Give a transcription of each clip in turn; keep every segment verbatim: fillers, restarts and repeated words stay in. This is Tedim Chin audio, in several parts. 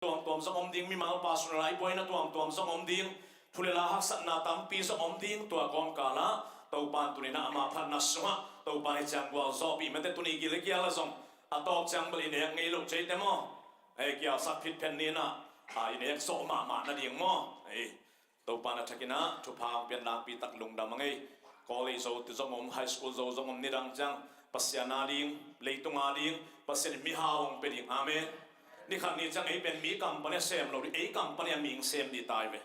tuamtuam zong om ding, mimal personal a i buaina tuamtuam zong om ding, thu le la haksatna tampi zong om ding. Tua kawmkal ah Topa'n tuni-in ah ama phatna sungah Topa'n hih ciang gualzawhpih mate. Tuni gil le kial ah zong a tawp ciang bel i nek ngei lo cihte maw, ei, kialsak phitphet ni-in ah, a, i nek zawh mahmah nading maw, ei, Topa'n a thakin ah thupha hong pia in, nakpi tak lungdam ing ei. College zo te zong om, high school zo zong om, nidang ciang Pasian a ding, leitung a ding Pasian in mihau hong pia ding. Amen. Ni khat ni ciang ei pen mi company a sem lo ding, ei company a mi hong sem ding ta hi ve.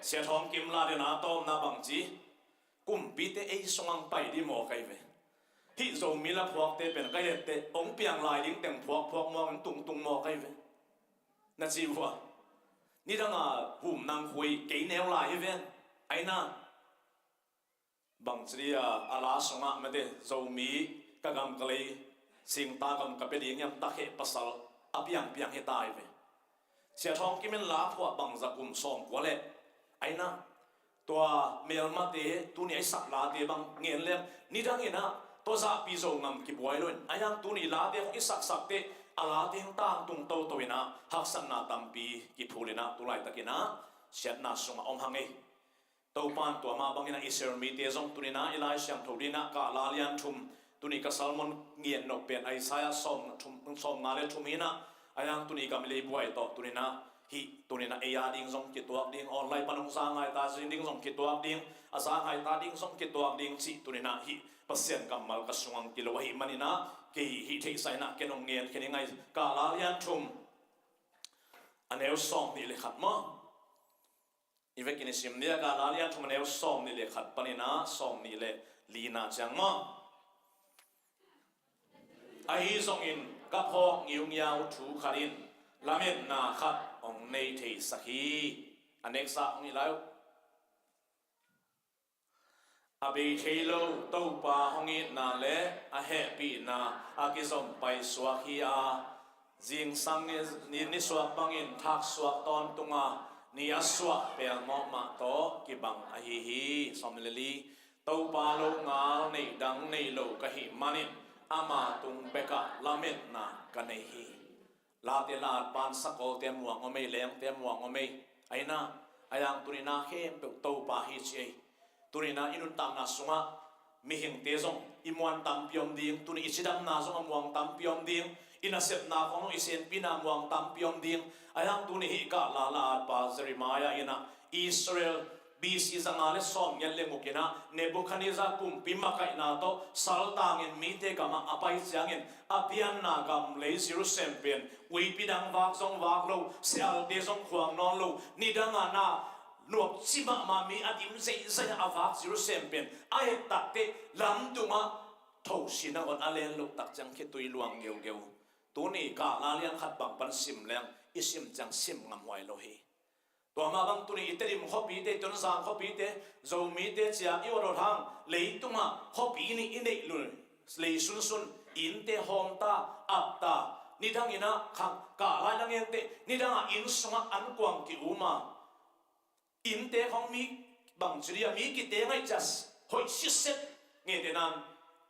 Sia Thawng Kim la ding a tawpna bang ci, kumpite ei sungah hong pai ding mawk ahi ve. Hih Zomi la phuakte pen ka et teh hong piang lai ding teng phuakphuak mawk, hong tungtung mawk ahi ve. Na ci uh a, nidang a hum nang khui kei neu lai hi ven. Aina, bangci dia a la sungah mate, Zomi ka gam ka lei, singta gam ka pia ding hiam, takheh pasal a piangpiang hi ta hi ve. Sia Thawng Kim in la phuah bangzah, kum sawmkua leh, aina, tua melmate tuni a i sak late bang ngen leng, nidang in ah tua zahpi Zo ngam kibuai lo in, a hiang tuni late hong i saksak teh a late hong tangtung toto in ah haksatna tampi kiphul in ah tu laitakin ah siatna sungah om hang ei. Topa'n tua mah bangin ah Israel mite zong tuni-in ah i Lai Siangtho dingin ah Kahla lian thum, tuni ka sermon ngen nop pen Isaiah sawm thum, sawmnga le thum hi-in ah, a hiang tuni gam le buai tawh tuni-in ah hih, tuni-in ah ei a ding zong kituak ding, online pan hong zanghai ta ding zong kituak ding, a zanghai ta ding zong kituak ding cih tuni-in ah hih Pasian kammal ka sungah kilo ahih manin ah kei hih theihsa in ah ken hong ngen khin ing ei. Kahla lian thum, a neu sawmnih le khat maw. I vekin i sim ding a, Kahla lian thum, a neu sawmnih le khat panin ah sawmnih le lina ciang maw. Ahi zongin ka phawk ngiungiau thu khat in lametna khat hong nei theisak hi. A neksa hong hi lai uh. A bei thei lo Topa hong itna le a hehpihna a kizom paisuak hi a, zingsang ni, ni, nisuak bangin thaksuak tawntung a, ni a suah pelmawh mah tawh kibang ahi hi. Sawmnih le li, Topa longal neih dang nei lo ka hih manin ama tung bekah lametna ka nei hi. Late la at pan sakawlte a muang om ei, lengte a muang om ei. Aina, a hiang tuni-in ah khempeuh Topa hi ci ei. Tuni-in ah i nuntakna sungah mihingte zong i muan tampi om ding, tuni i cidamna zong a muang tampi om ding, i nasepna khawng zong i senpihna a muang tampi om ding. A hiang tuni hih Kahla la at pa Jeremiah in ah Israel B C zanga le sawmngiat le guk in ah Nebuchadnezzar kumpi makaihna tawh saltangin mite gamah a pai ciangin a pianna gam lei Jerusalem pen uipi dang vak zong vak lo, sialte zong khuang nawn lo, nidang a na nuam ci mahmah, mi a dim zeizai a vak Jerusalem pen a et takteh lamdungah thosi nangawn a len loh tak ciang khitui luang geugeu. Tuni Kahla lian khat bang pan sim leng i sim ciang sim ngamhuai lo hi. Tua mah bang tuni i Tedim khuapite, Tonzang khuapite, Zomite cia i uat hang, leitungah khuapi nih i neih lul, lei sunsun, innte hawm ta, ap ta, nidang in ah khang, Kahla in ah ngen teh, nidang ah inn sungah an kuang ki-um a, innte khawng mi bangci dia, mi kite ngaih cias hoih sitset, ngeite nan,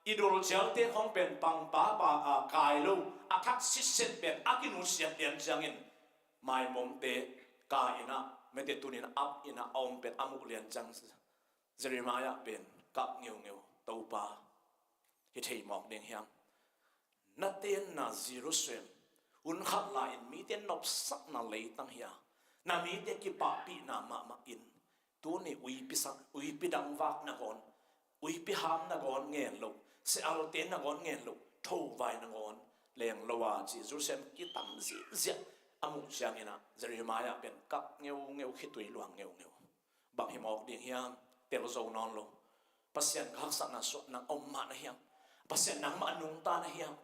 i dul cialte khawng pen pangpapa a kai lo, a thak sitset pen a kinusiat lian ciangin, maimomte ka in ah, mete tuni in ah ap in ah a om pen a muh lian ciang, Jeremiah pen kap ngeungeu, Topa, hi thei mawk ding hiam? Na tenna Jerusalem, hun khat lai-in mite nopsakna leitang hi a, na mite kipahpihna mahmah inn, tuni uipi sak, uipi dang vak nangawn, uipi ham nangawn ngen lo, sialte nangawn ngen lo, thovai nangawn leng lo a ci Jerusalem kitam ziahziah a muh ciangin ah Jeremiah pen kap ngeungeu, khitui luang ngeungeu. Bang hi mawk ding hiam? Tel zo nawn lo. Pasian, ka haksatna suah, nang om mah na hiam? Pasian, nangmah nungta na hiam?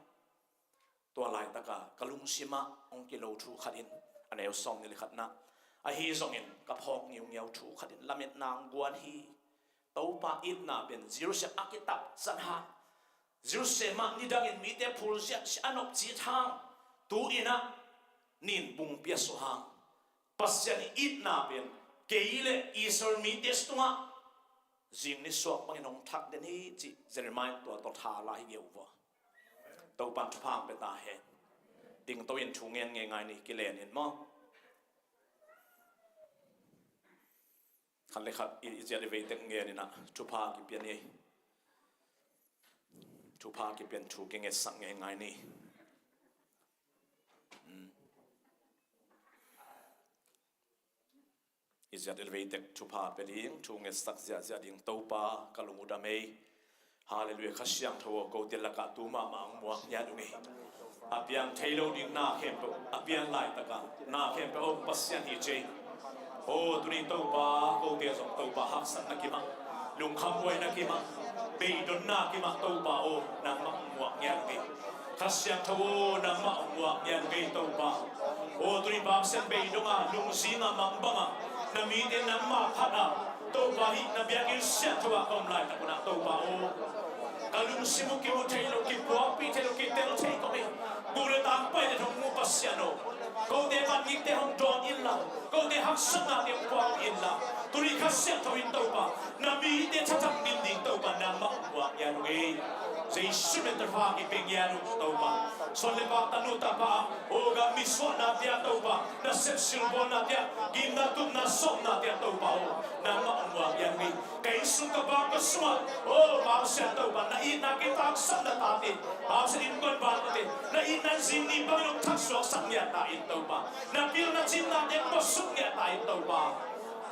Tua laitaka ka lungsimah hong kilo thu khat in, a neu sawmnih le khatna, ahi zongin ka phawk ngiungiau thu khat in lametna hong guan hi. Topa itna pen Jerusalem a kitap zat hang, Jerusalem ah nidangin mite phul ziahziah a nopci hang, tu-in ah nin bungpi a suah hang, Pasian i itna pen kei le Israel mite tungah zing nisuak bangin hong thak den hi, cih Jeremiah tua tawh thala hi geu vua. Topan thupha hong pia ta hen. Dingto in thu ngen ngei ngai ni, kilen in maw. Khat le khat i, i ziat i vei tek ngen in ah thupha kipia ni. Thupha kipia in thu kingetsak ngeingai ni. I ziat i vei tek thupha pia ding, thu ngetsak ziahziah ding Topa ka lung uh dam ei. Halleluiah. Kha Siangtho aw, kote lakah tu mahmah hong muak ngiat ung ei. A piang thei lo ding na khempeuh, a piang laitakah na khempeuh hong Pasian hi ci ei. Aw, tuni Topa, kote zong Topa haksatna kimah, lungkhamhuaina kimah, beidonna kimah Topa aw, nangmah hong muak ngiat ung ei. Kha Siangtho aw, nangmah hong muak ngiat ung ei Topa. Aw, tuni Pasian, beidong a, lungzinga, mangbanga na mite nangmah phat a, Topa, hih na biakinn siangtho ah ka om laitak un ah Topa aw, ka lungsim uh kimu thei lo, kipuakpih thei lo, kitel thei kei mei. Guk le tang paite hong mu Pasian aw, kote vangikte hong dawn inla, kote haksatnate hong puak inla, tuni Kha Siangtho in Topa, na mite thatang ding ding Topa nangmah hong muak ngiat ung ei. Jesu min thupha kipia ngiat ung Topa. Suan le pak, tanu tapa, aw, gam misuahna tiah Topa, nasep silbawlna tiah, gimna tupna sawmna tiah Topa aw, nangmah hong muak ngiat ung ei. Ka inn sung, ka bang, ka sungah, aw, Pasian Topa, na itna kitaksakna ta in, Pasian, innkuan vankuante na itna zing ni bangin hong thaksuaksak ngiat ta in Topa, na pilna cinnate hong buaksuk ngiat ta in Topa.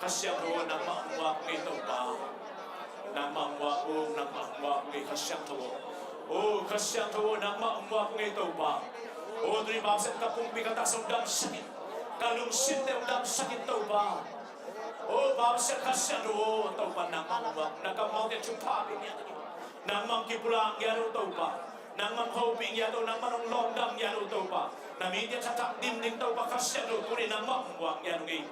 Kha Siangtho aw, nangmah hong muak ung ei Topa. Nangmah hong muak ung, nangmah hong muak ung ei Kha Siangtho aw. Aw, Kha Siangtho aw, nangmah hong muak ung ei Topa. Aw, tuni Pasian, ka pumpi, ka tahsa hong damsak in, ka lungsimte hong damsak in Topa. Aw, Pasian, Kha Siangtho aw, Topa nangmah hong muak, na kammalte thupha pia ngiat ung ei. Nangmah hong kipulak ngiat ung Topa. Nangmah hong hopih ngiat ung, nangmah hong lawmdam ngiat ung Topa. Na mite thatang ding ding Topa Kha Siangtho, tuni nangmah hong muak ngiat ung ei.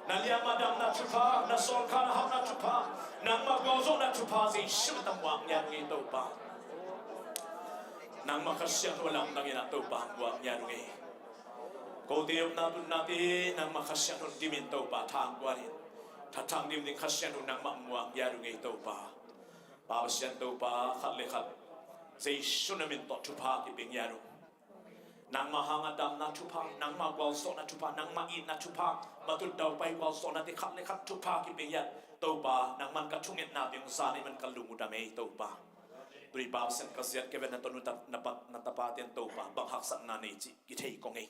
Na liamma damna thupha, na sawlkha na hauhna thupha, nangmah gualzawhna thupha Jesu min tawh muak ngiat ung ei Topa. Nangmah Kha Siangtho lamdang in ah Topa hong muak ngiat ung ei. Kote upna tunnate nangmah Kha Siangtho dimin Topa thangkuan in, thatang ding ding Kha Siangtho nangmah hong muak ngiat ung ei Topa. Pa Pasian Topa, khat le khat Jesu na min tawh thupha kipia ngiat ung. Nangmah hanga damna thupha, nangmah gualzawhna thupha, nangmah itna thupha, matut daupai gualzawhnate khat le khat thupha kipia ngiat Topa. Nangman ka thungetna ding za nei man ka lung uh dam ei Topa. Tuni Pasian, ka ziat ka vet na tanu ta, na pa, na tapate in Topa, bang haksatna nei cih kithei kong ei.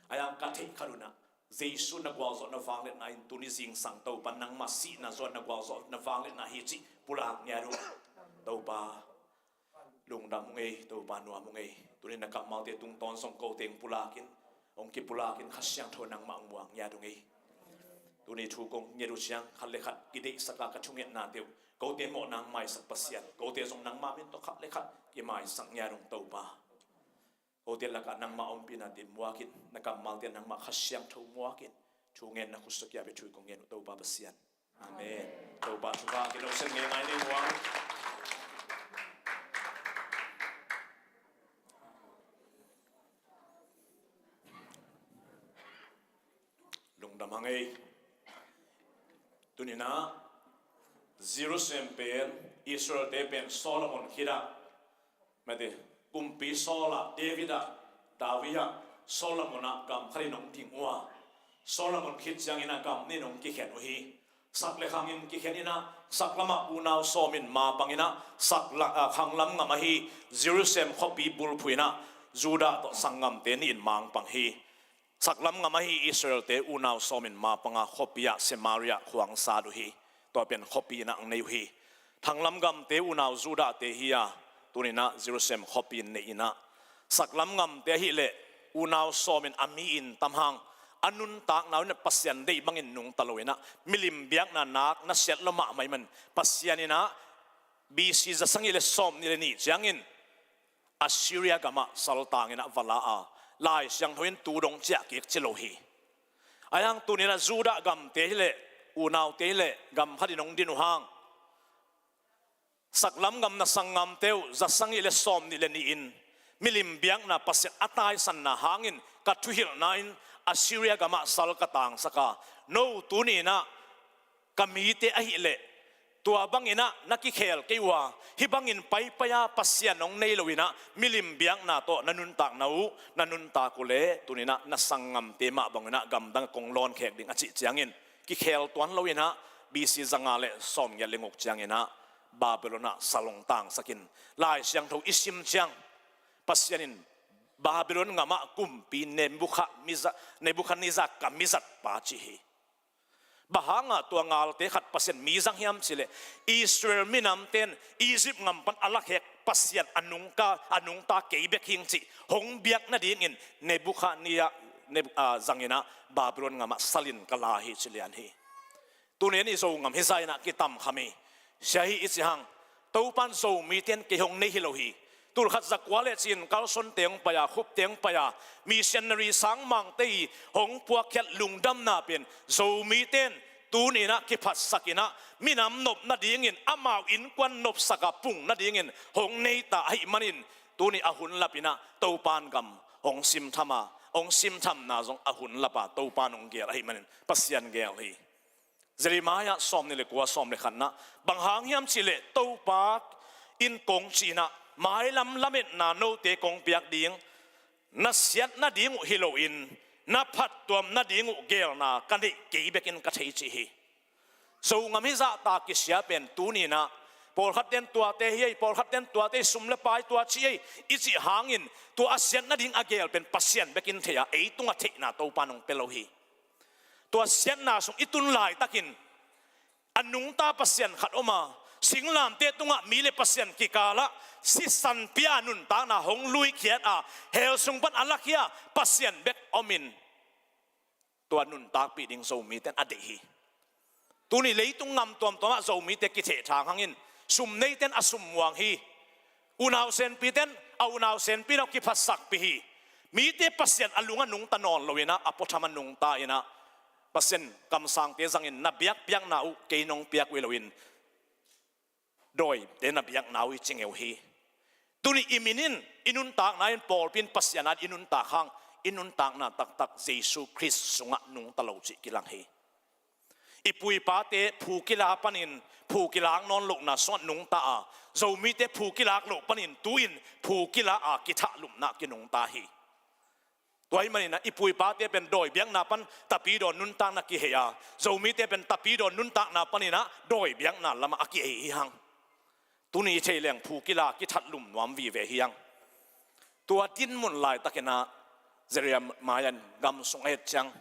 Ahi hang ka theih khat un ah Jesu na gualzawhna vangliatna in tuni zingsang Topa, nangmah sihna zaw-in na gualzawhna vangliatna hi cih pulak ngiat ung Topa. Lungdam ung ei Topa, nuam ung ei. Tuni na kammalte tungtawn zong kote hong pulak in, hong kipulak in, Kha Siangtho nangmah hong muak ngiat ung ei. Tuni thu kong nget uh ciang khat le khat kideihsak a, ka thungetnate uh kote mawhna hong maisak Pasian, kote zong nangmah min tawh khat le khat kimaisak ngiat ung Topa. Kote lakah nangmah ompihnate muak in, na kammalte nangmah Kha Siangtho muak in, thu ngenna khutsak a pia thu kong ngen uh Topa Pasian. Amen. Topa thupha kinohsiat ngeingai ni muang. Lungdam hang ei. Tuni-in ah Jerusalem pen, Israel-te pen Solomon khit ah, mate, kumpi Saul ah, David ah, David ah, Solomon ah gam khat in hong ding uh a, Solomon khit ciangin ah gam nih in hong kikhen uh hi. Sak le khangin kikhen in ah, saklam ah unau sawm in mapang in ah, sakla-, ah, khanglam gam ahi Jerusalem khuapi bulphuh in ah, Judah tawh sanggamte nih in mapang hi. Saklam gam ahi Israel-te unau sawm in mapang a, khuapi ah Samaria khua hong sat uh hi. Tua pen khuapi in ah hong nei uh hi. Thanglam gamte unau Judah-te hi a, tuni-in ah Jerusalem khuapi in neih in ah, saklam gamte ahih leh unau sawm in a mi in tam hang, a nuntakna uh in ah Pasian deih bangin nungta lo in ah, milim biakna nak nasiat lua mahmah ahih man, Pasian in ah B C za sagih le sawmnih le nih ciangin Assyria gamah saltang in ah va la a, Lai Siangtho in tu dong ciah kik ci lo hi. Ahi hang tuni-in ah Judah gamte hi leh, unaute hi leh, gam khat in hong din uh hang, saklam gam na sanggamte uh za sagih le sawmnih le nih in milim biakna Pasian a taisanna hangin ka thuhilhna in Assyria gamah sal ka tangsak a, no tuni-in ah ka mite ahih leh, tua bangin ah na kikhel kei uh a, hih bangin paipai a Pasian hong nei lo in ah, milim biakna tawh na nuntakna uh na nuntak uh leh, tuni-in ah na sanggamte mah bangin ah gamdang kong lawnkhek ding a cih ciangin, kikhel tuan lo in ah, B C zanga le sawmgiat le guk ciangin ah Babylon ah sal hong tangsak in, Lai Siangtho i sim ciang Pasian in Babylon gam ah kumpi Nebukhadnezar, Nebukhadnezar ka mizatpa ci hi. Bang hangah tua galte khat Pasian mi zang hiam cih leh, Israel minamte in Egypt gam pan a lakhek Pasian a nungta, a nungta kei bek hi ing cih hong biak nadingin Nebukhadnezar, Neb-, ah, zangin ah Babylon gam ah sal in ka la hi ci lian hi. Tuni in i Zogam hizah in ah kitam kha mi sia hi i ci hang. Topan Zomite in kei hong nei hi lo hi. Tulkhat zakua le ci-in Carson te hong pai a, Khup te hong pai a, missionary sangmangte i hong puakkhiat lungdamna pen Zomite in tuni in ah kiphatsak in ah minam nop nadingin, amau innkuan nopsak a pung nadingin hong nei ta ahih manin, tuni a hun lap in ah Topan gam hong simtham a, hong simthamna zong a hun lap a Topan hong gel ahih manin Pasian gel hi. Jeremiah sawmnih le kua, sawm le khatna, bang hang hiam cih leh Topa in kong cih in ah, mailam lametna note kong piak ding, na siat nading uh hi loin na phattuam nading uh gelna ka neih kei bekin ka thei ci hi. Zogam hizah ta kisia pen tuni in ah, pawlkhatte in tuate hi ei, pawlkhatte in tuate hi, sum le pai tua ci ei i cih hangin, tua a siat nading a gel pen Pasian bekin thei a, ei tungah theihna Topan hong pia lo hi. Tua siatna sung i tun laitakin a nungta Pasian khat om a, singlamteh tungah mi le Pasian kikalah sisan pia a nuntakna hong luikhiat a, hell sung pan a lakhia Pasian bek omin, tua nuntakpih ding Zomite in a deih hi. Tuni leitung gam tuamtuamah Zomite kithehthang hangin, sum neite in a sum muang hi. Unau senpite in a unau senpi in a kiphatsakpih hi. Mite Pasian a lung a nungta nawn lo in ah, a puatham a nungta in ah, Pasian kamsangte zangin na biakpiakna uh kei nong piak uh hi loin, dawite na biakna uh hi ci ngeu hi. Tuni i min in, i nuntakna in, pawlpi in Pasian a i nuntak hang, i nuntakna taktak Jesu Khrist sungah nungta lo cih kilang hi. I pu i pate phu kila panin phu kilak nawn lohna sungah nungta a, Zomite phu kilak loh panin tu-in phu kila a kithahlumna kinungta hi. Tua ahih manin ah i pu i pate pen dawi biakna pan tapidaw nuntakna kihei a, Zomite pen tapidaw nuntakna panin ah dawi biakna lamah a kihei hi hang. Tuni i thei leng phu kila kithahlum nuam vive hi hang. Tua dinmun laitakin ah Jeremiah in gam sung a et ciang,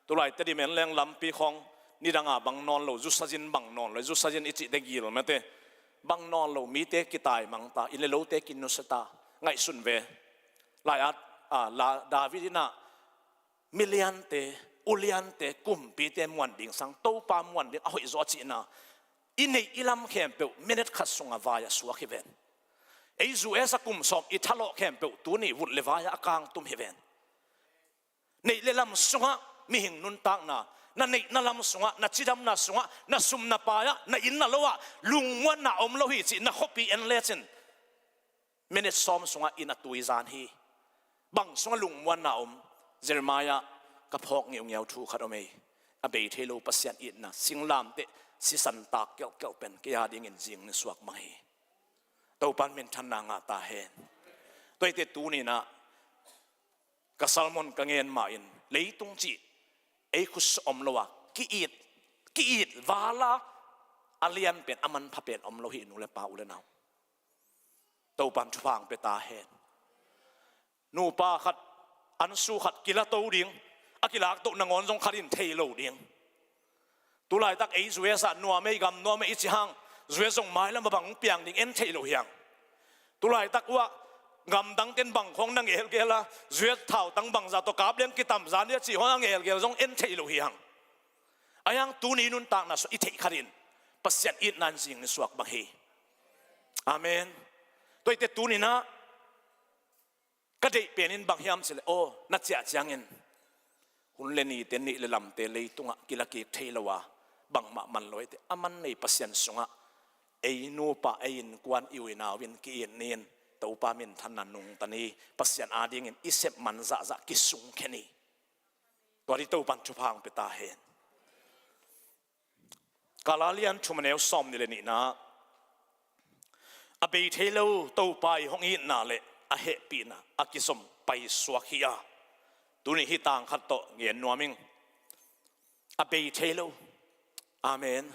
tulai Tedim en leng lampi khawng nidang a bang nawn lo, zusazin bang nawn lo, zusazin i cihte gil mate, bang nawn lo, mite kitaimang ta, inn le lote kinusia ta, ngaihsun ve. Lai-at, a, la, David in ah miliante, uliante, kumpite muan ding sang Topa muan ding a hoihzaw a cihna, i neih i lam khempeuh minute khat sungah vai a suak hi ven. Ei U S a kum sawm i thalawh khempeuh tuni vut le vai ah a kangtum hi ven. Neih le lam sungah mihing nuntakna, na neih na lam sungah, na cidamna sungah, na sum na pai ah, na inn na lo ah lungmuanna om lo hi cih na khuapi en lecin, minute sawm sungah inn a tui zan hi. Bang sungah lungmuanna om? Jeremiah, ka phawk ngiungiau thu khat om ei. A bei thei lo Pasian itna, singlamteh sisan tak kelhkelh pen kei a dingin zing nisuak mah hi. Topan minthanna ngah ta hen. Tua ahih teh tuni-in ah ka sermon ka ngen ma-in, leitung cih ei khut sung om lo a, ki-it, ki-it val a, a lian pen, a manpha pen om lo hi, nu le pa, u le nau. Topan thupha hong pia ta hen. Nupa khat, ansu khat kila to ding, a kilak toh nangawn zong khat in thei lo ding. Tulaitak ei U S ah nuam ei, gam nuam ei i ci hang, U S zong mailam a bang hong piang ding en theih loh hi hang. Tulaitak uah gamdangte in bang khawng na ngelgel a, U S thautang bangzah tawh kap leng kitam zan ding a cih khawng a ngelgel zong en theih loh hi hang. Ahi hang tuni nuntakna sungah i theih khat in Pasian itna in zing nisuak bang hi. Amen. Tua ahih teh tuni-in ah ka deih pen in bang hiam cih leh, aw, na ciah ciangin hun le nite, neih le lamte leitungah kila kik thei lo a, bangmah man lo ahih teh, a man nei Pasian sungah ei nupa, ei innkuan, i u i nau in ki-it ni-in, Topa minthanna nungta ni, Pasian adingin i sep man zahzah kisungkhia ni. Tua ding Topan thupha hong pia ta hen. Galatian thum a neu sawmnih le nihna, a bei thei lo Topa i hong itna le a hehpihna a kizom paisuak hi a. Tuni hih tang khat tawh gen nuam ing. A bei thei lo. Amen.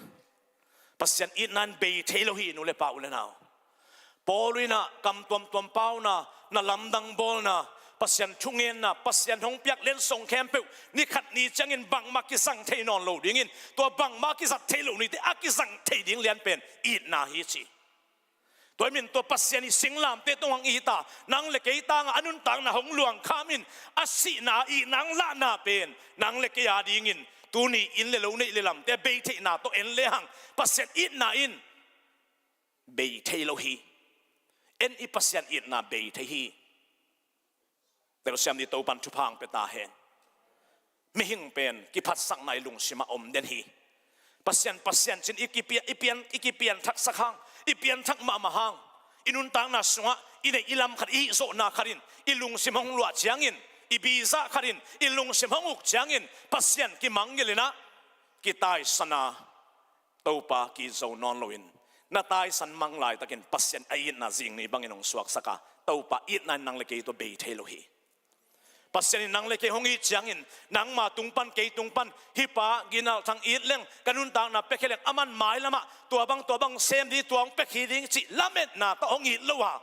Pasian itna in bei thei lo hi, nu le pa, u le nau. Paul in ah kam tuamtuam pauna, na lamdang bawlna, Pasian thungenna, Pasian hong piak lensong khempeuh ni khat ni ciangin bangmah kizang thei nawn lo dingin, tua bangmah kizat thei lo nite a kizang thei ding lianpen itna hi ci. Tua hi min tua Pasian i singlamteh tungah hong it a, nang le kei tangah a nuntakna hong luangkham in, a sihna, itna hong lahna pen nang le kei a dingin tuni inn le lo, neih le lamte bei theihna tawh en lehang, Pasian itna in bei thei lo hi. En i Pasian itna bei thei hi. Telsiam dih, Topan thupha hong pia ta hen. Mihing pen kiphatsakna i lungsimah om den hi. Pasian, Pasian ci-in i kipia-, i pian, i kipianthaksak hang, i pianthak mahmah hang, i nuntakna sungah i neih i lam khat, i hihzawhna khatin i lungsim hong luah ciangin, i bizah khatin i lungsim hong uk ciangin Pasian kimangngilh in ah, kitaisan a, Topa kizo nawn loin, na taisan mang laitakin Pasian a itna zing ni bangin hong suaksak a, Topa itna in nang le kei tawh bei thei lo hi. Pasian in nang le kei hong it ciangin, nangma tung pan, kei tung pan, hih pa Ginalthang it leng, ka nuntakna piakhia leng, aman mailamah tua bang, tua bang sem ding, tua hong piakhia ding cih lametna tawh hong it lo a,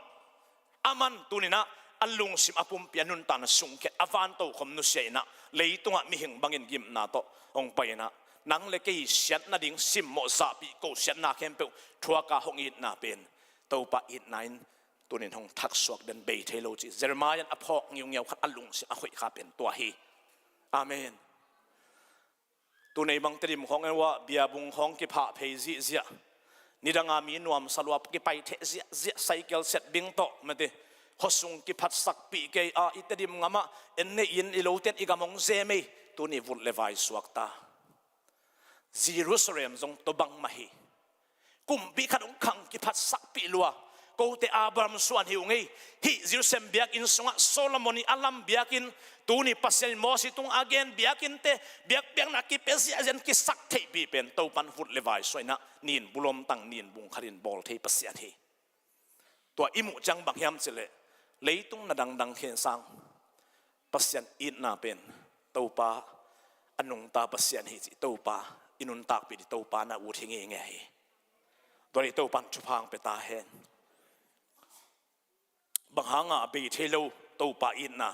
aman tuni-in ah a lungsim a pumpi, a nuntakna sungkhia, a van tokhom nusia in ah, leitungah mihing bangin gimna tawh hong pai in ah, nang le kei siat nading simmawh zahpih ko siatna khempeuh thuak a hong itna pen Topa itna in tuni-in hong thaksuak den, bei thei lo ci. Jeremiah in a phawk ngiungiau khat, a lungsim a khoih kha pen tua hi. Amen. Tuni bang Tedim khawng en uh ah, biabung khawng kiphah phei zihziah, nidanga mi nuamsa lua kipai theh ziahziah, cycle set ding tawh mate, khuasung kiphatsakpih kei a, i Tedim ngamah en neih in, i lote in i gam hong zem ei. Tuni vut le vai suak ta. Jerusalem zong tua bangmah hi. Kumpi khat hong khang kiphatsakpih lua. Kote Abraham suan hi ung ei. Hih Jerusalem biakinn sungah Solomon i a lam biakinn, tuni Pasian in Mosi tungah a gen biakinnte, biakpiakna kipia ziahziah in kisak theihpih pen Topan vut le vai suah in ah, nin bulom tang, nin bung khatin bawl thei Pasian hi. Tua i muh ciang bang hiam cih leh, leitung na dangdang khin sang, Pasian itna pen Topa a nungta Pasian hi cih Topa i nuntakpih ding, Topa na ut hi ngeingei hi. Tua hi, Topan thupha hong pia ta hen. Bang hanga bei thei lo Topa itna?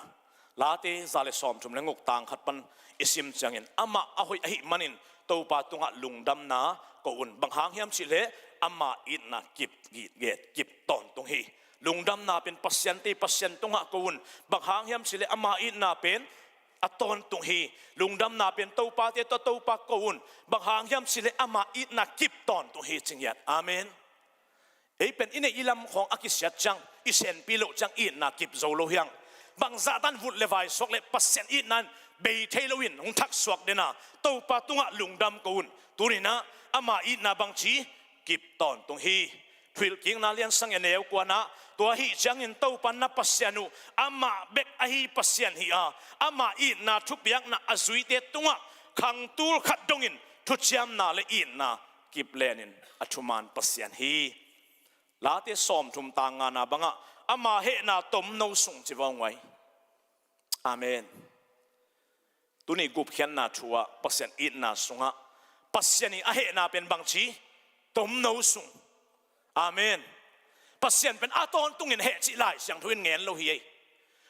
Late za le sawmthum le guk, tang khat pan i sim ciangin, amah a hoih ahih manin Topa tungah lungdamna ko un. Bang hang hiam cih leh ama itna kip gitget, kip tawntung hi. Lungdamna pen Pasian te Pasian tungah ko un. Bang hang hiam cih leh ama itna pen a tawntung hi. Lungdamna pen Topate tawh Topa ko un. Bang hang hiam cih leh ama itna kip tawntung hi, ci ngiat. Amen. Ei pen i neih i lam khawng a kisiat ciang, i senpi loh ciang itna kip zo lo hi hang. Bangzah tan vut le vai suak leh Pasian itna in bei thei loin hong thaksuak den a, Topa tungah lungdam ko un. Tuni-in ah ama itna bangci? Kip tawntung hi. Thuhilhkikna lian sang, a neu kuana, tua ahih ciangin Topa na Pasian uh amah bek ahi Pasian hi a, ama itna thupiakna a zuite tungah khang tul khat dongin thuciamna le itna kip lenin a thuman Pasian hi. Late sawmthum, tang ngana bangah, ama hehna tomno sung ci vawng uai. Amen. Tuni gupkhiatna thu ah, Pasian itna sungah, Pasian i a hehna pen bangci? Tomno sung. Amen. Pasian pen a tawntungin heh cih Lai Siangtho in ngen lo hi ei.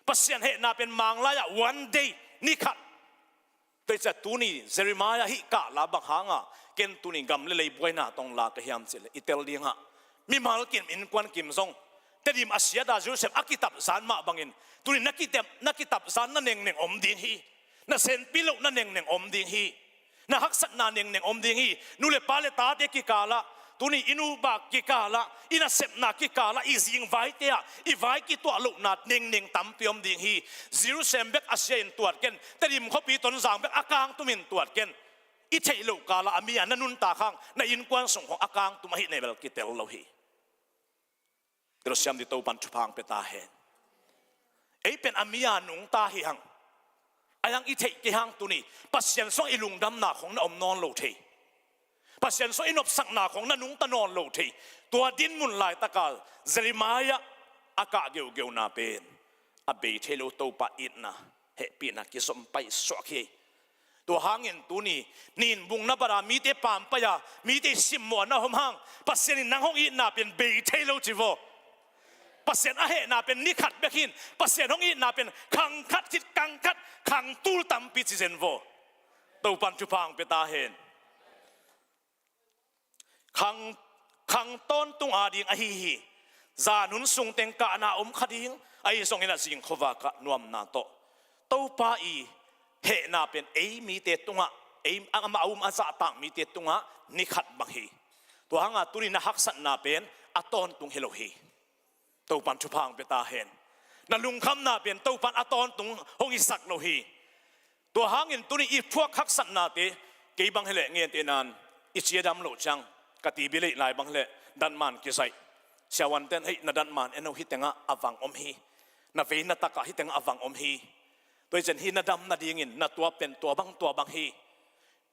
Pasian hehna pen Manglai ah one day, ni khat. Tua hi ciah tuni Jeremiah hih kahla bang hanga ken tuni gam le lei buaina tawh la ka hiam cih leh, i tel dingah, mimal kim, innkuan kim zong, Tedim a siat a Jerusalem a kitapzan mah bangin, tuni na kitap, na kitapzan, na nengneng om ding hi. Na senpi loh na nengneng om ding hi. Na haksatna nengneng om ding hi. Nu le pa le tate kikalah, tuni i nu bak kikalah, i nasepna kikalah, i zingvaite ah i vai kituah lohna nengneng tampi om ding hi. Jerusalem bek a sia in tuat ken, Tedim khuapi Tonzang bek a kangtum in tuat ken. I theih loh kalah a mi a na nuntak hang, na innkuan sung khawng a kangtum ahih nei bel kitel lo hi. Telsiam dih, Topan thupha hong pia ta hen. Ei pen a mi a nungta hi hang. A hiang i theih kei hang tuni Pasian sungah i lungdamna khawng na om nawn lo thei. Pasian sungah i nopsakna khawng na nungta nawn lo thei. Tua dinmun laitaka Jeremiah a kah geugeuna pen a bei thei lo Topa itna, hehpihna kizom paisuak hi. Tua hangin tuni nin bung na bat a mite pampai a mite simmawhna om hang, Pasian in nang hong itna pen bei thei lo ci vaw. Pasian a hehna pen ni khat bek hi in, Pasian hong itna pen khang khat khit khang khat khang tul tampi ci zen vaw. Topan thupha hong pia ta hen. Khang, khang tawntung ading ahi hi. Zan hun sung teng kahna om kha ding, ahi zongin a zing khuavak ah nuamna tawh Topa i hehna pen ei mite tungah, ei, amah a um a zahtak mite tungah ni khat bang hi. Tua hanga tuni na haksatna pen a tawntung hi lo hi. Topan thupha hong pia ta hen. Na lungkhamna pen Topan a tawntung hong hisak lo hi. Tua hangin tuni i phuak haksatnate, kei bang hileh ngente nan i ci a dam loh ciang, ka T V leih lai bang hileh datman kizaih. Siavuanten hei na datman eno hi tengah a vang om hi. Na veina takah hi tengah a vang om hi. Tua hi cian hi na dam nadingin na tua pen tua bang tua bang hi.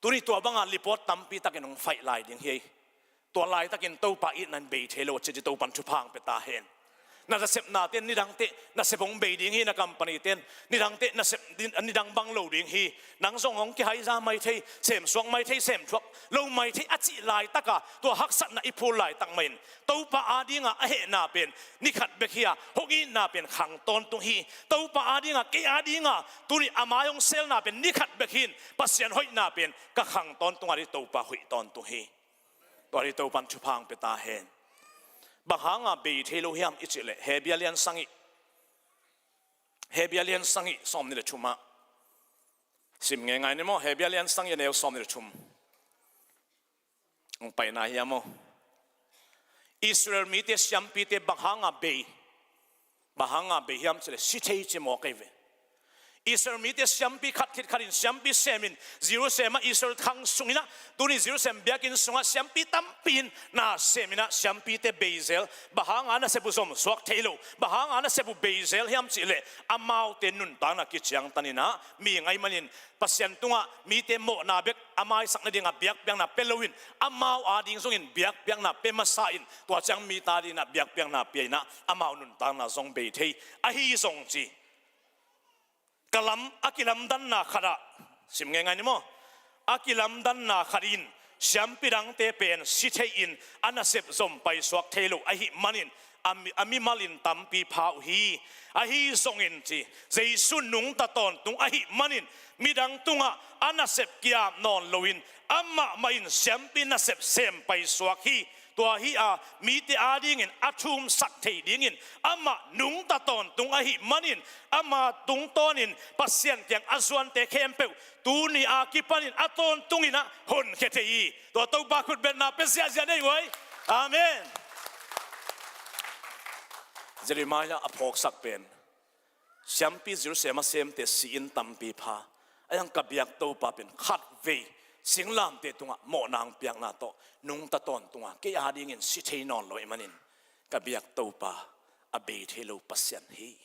Tuni tua banga report tampi takin hong faih lai ding hi. Tua laitakin Topa itna in bei thei lo a ci ci Topan thupha hong pia ta hen. Na nasepnate nidang teh nasep hong bei ding hi, na company ten nidang teh nasep nidang bang lo ding hi. Nang zong hong kihaiza mai thei, semsuak mai thei, semthuak lo mai thei a cih laitaka tua haksatna i phul laitak mahin Topa adinga a hehna pen ni khat bek hi a, hong itna pen khang tawntung hi. Topa adinga, kei adinga tuni a mai hong selna pen ni khat bek hi in, Pasian hoihna pen ka khang tawntung a, dih Topa hoih tawntung hi. Tua dih Topan thupha hong pia ta hen. Bang hanga bei thei lo hiam i cih leh Hebru lian sagih, Hebru lian sagih sawmnih le thum ah sim ngeingai ni maw. Hebru lian sagih a neu sawmnih le thum. Hong paina hiam maw? Israel mite siampite bang hanga bei, bang hanga bei hiam cih leh si thei ci mawk ahi ve. Israel mite siampi khat khit khatin siampi semin Jerusalem ah Israel khang sungin ah, tuni Jerusalem biakinn sungah siampi tampi in na semin ah siampite bei zel. Bang hanga nasep uh zomsuak thei lo, bang hanga nasep uh bei zel hiam cih leh amaute nuntakna kiciangtanin ah mi ngaih manin Pasian tungah mite mawhna bek a maisak nadinga biakpiakna pia loin, amau ading zongin biakpiakna pia masa in, tua ciang mite adingin ah biakpiakna pia in ah amau nuntakna zong bei thei. Ahi zong ci, ka lam, a kilamdanna khatah, sim ngeingai ni maw, a kilamdanna khat in siampi dangte pen si thei in a nasep zom paisuak thei lo ahih manin a mi, a mimalin tampi pha uh hi. Ahi zongin ci, Jesu nungta tawntung ahih manin midang tungah a nasep ki-ap nawn loin amah mah in siampi nasep sem paisuak hi. Tua hi a, mite adingin a thumsak thei dingin amah nungta tawntung ahih manin ama tungtawnin Pasian kiang a zuante khempeuh tuni a kipanin a tawntungin ah honkhia thei hi. Tua Topa khutbetna pia ziahziah nei uai. Amen. Jeremiah a phawksak pen siampi Jerusalem a semte si-in tampi pha, a hiang ka biak Topa pen khatvei singlamteh tungah mawhna hong piakna tawh nungta tawntunga kei adingin si thei nawn lo ahih manin ka biak Topa a bei thei lo Pasian hi.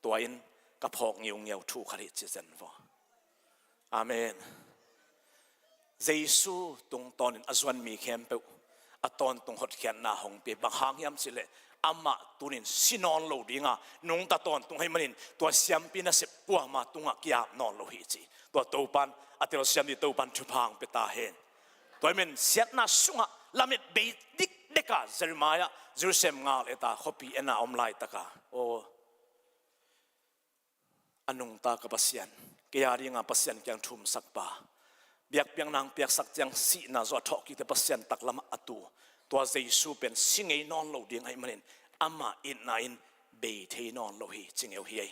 Tua in ka phawk ngiungiau thu khat hi ci zen vaw. Amen. Jesu tungtawnin a zuan mi khempeuh a tawntung hotkhiatna hong pia. Bang hang hiam cih leh amah tunin si nawn lo dinga nungta tawntung ahih manin tua siampi nasep kuama tungah ki-ap nawn lo hi ci. Tua Topan a telsiam dih Topan thupha hong pia ta hen. Tua ahih manin siatna sungah lamet bei dikdeka Jeremiah Jerusalem ngal eta khuapi ena om laitaka, aw, a nungta ka Pasian, kei adinga Pasian kiang thumsakpa, biakpiakna hong piaksak ciang sihna zaw a thawhkikte Pasian taklamah a tu, tua Jesu pen si ngei nawn lo ding ahih manin amah itna in bei thei nawn lo hi ci ngeu hi ei.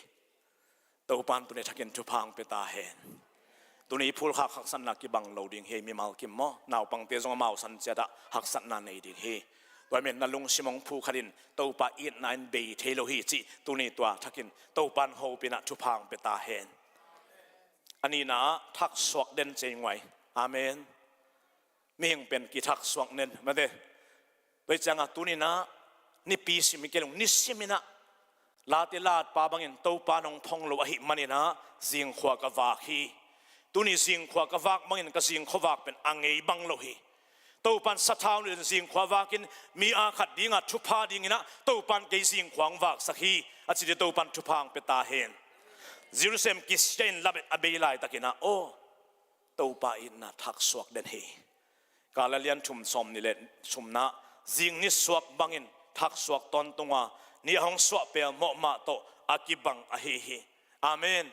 Topan tuni thakin thupha hong pia ta hen. Tuni i phulkhak haksatna kibang lo ding hi ei, mimal kim maw, naupangte zong amau san ciatah haksatna nei ding hi. Tua ahih manin na lungsim hong phu khatin Topa itna in bei thei lo hi cih tuni tua thakin Topan hopinah thupha hong pia ta hen. A nihna ah thaksuak den cei nguai. Amen. Mihing pen kithaksuak nen mate. Tua hi ciangah tuninah nipi sim hi kei lung, nisiminah Late Latpa bangin Topa nong phong lo ahih maninah zingkhua ka vak hi. Tuni zingkhua ka vak bangin ka zingkhuavak pen a ngei bang lo hi. Topan sathau nilhin zingkhua vakin mi a khat dingah thupha dinginah Topan kei zingkhua hong vaksak hi, a cite Topan thupha hong pia ta hen. Jerusalem kisia in lamet a bei laitakinah, aw, Topa itna thaksuak den hi. Galatian thum sawm nih le thumna, zing nisuak bangin thaksuak tawntung a, ni a hong suah pelmawh mah tawh a kibang ahi hi. Amen.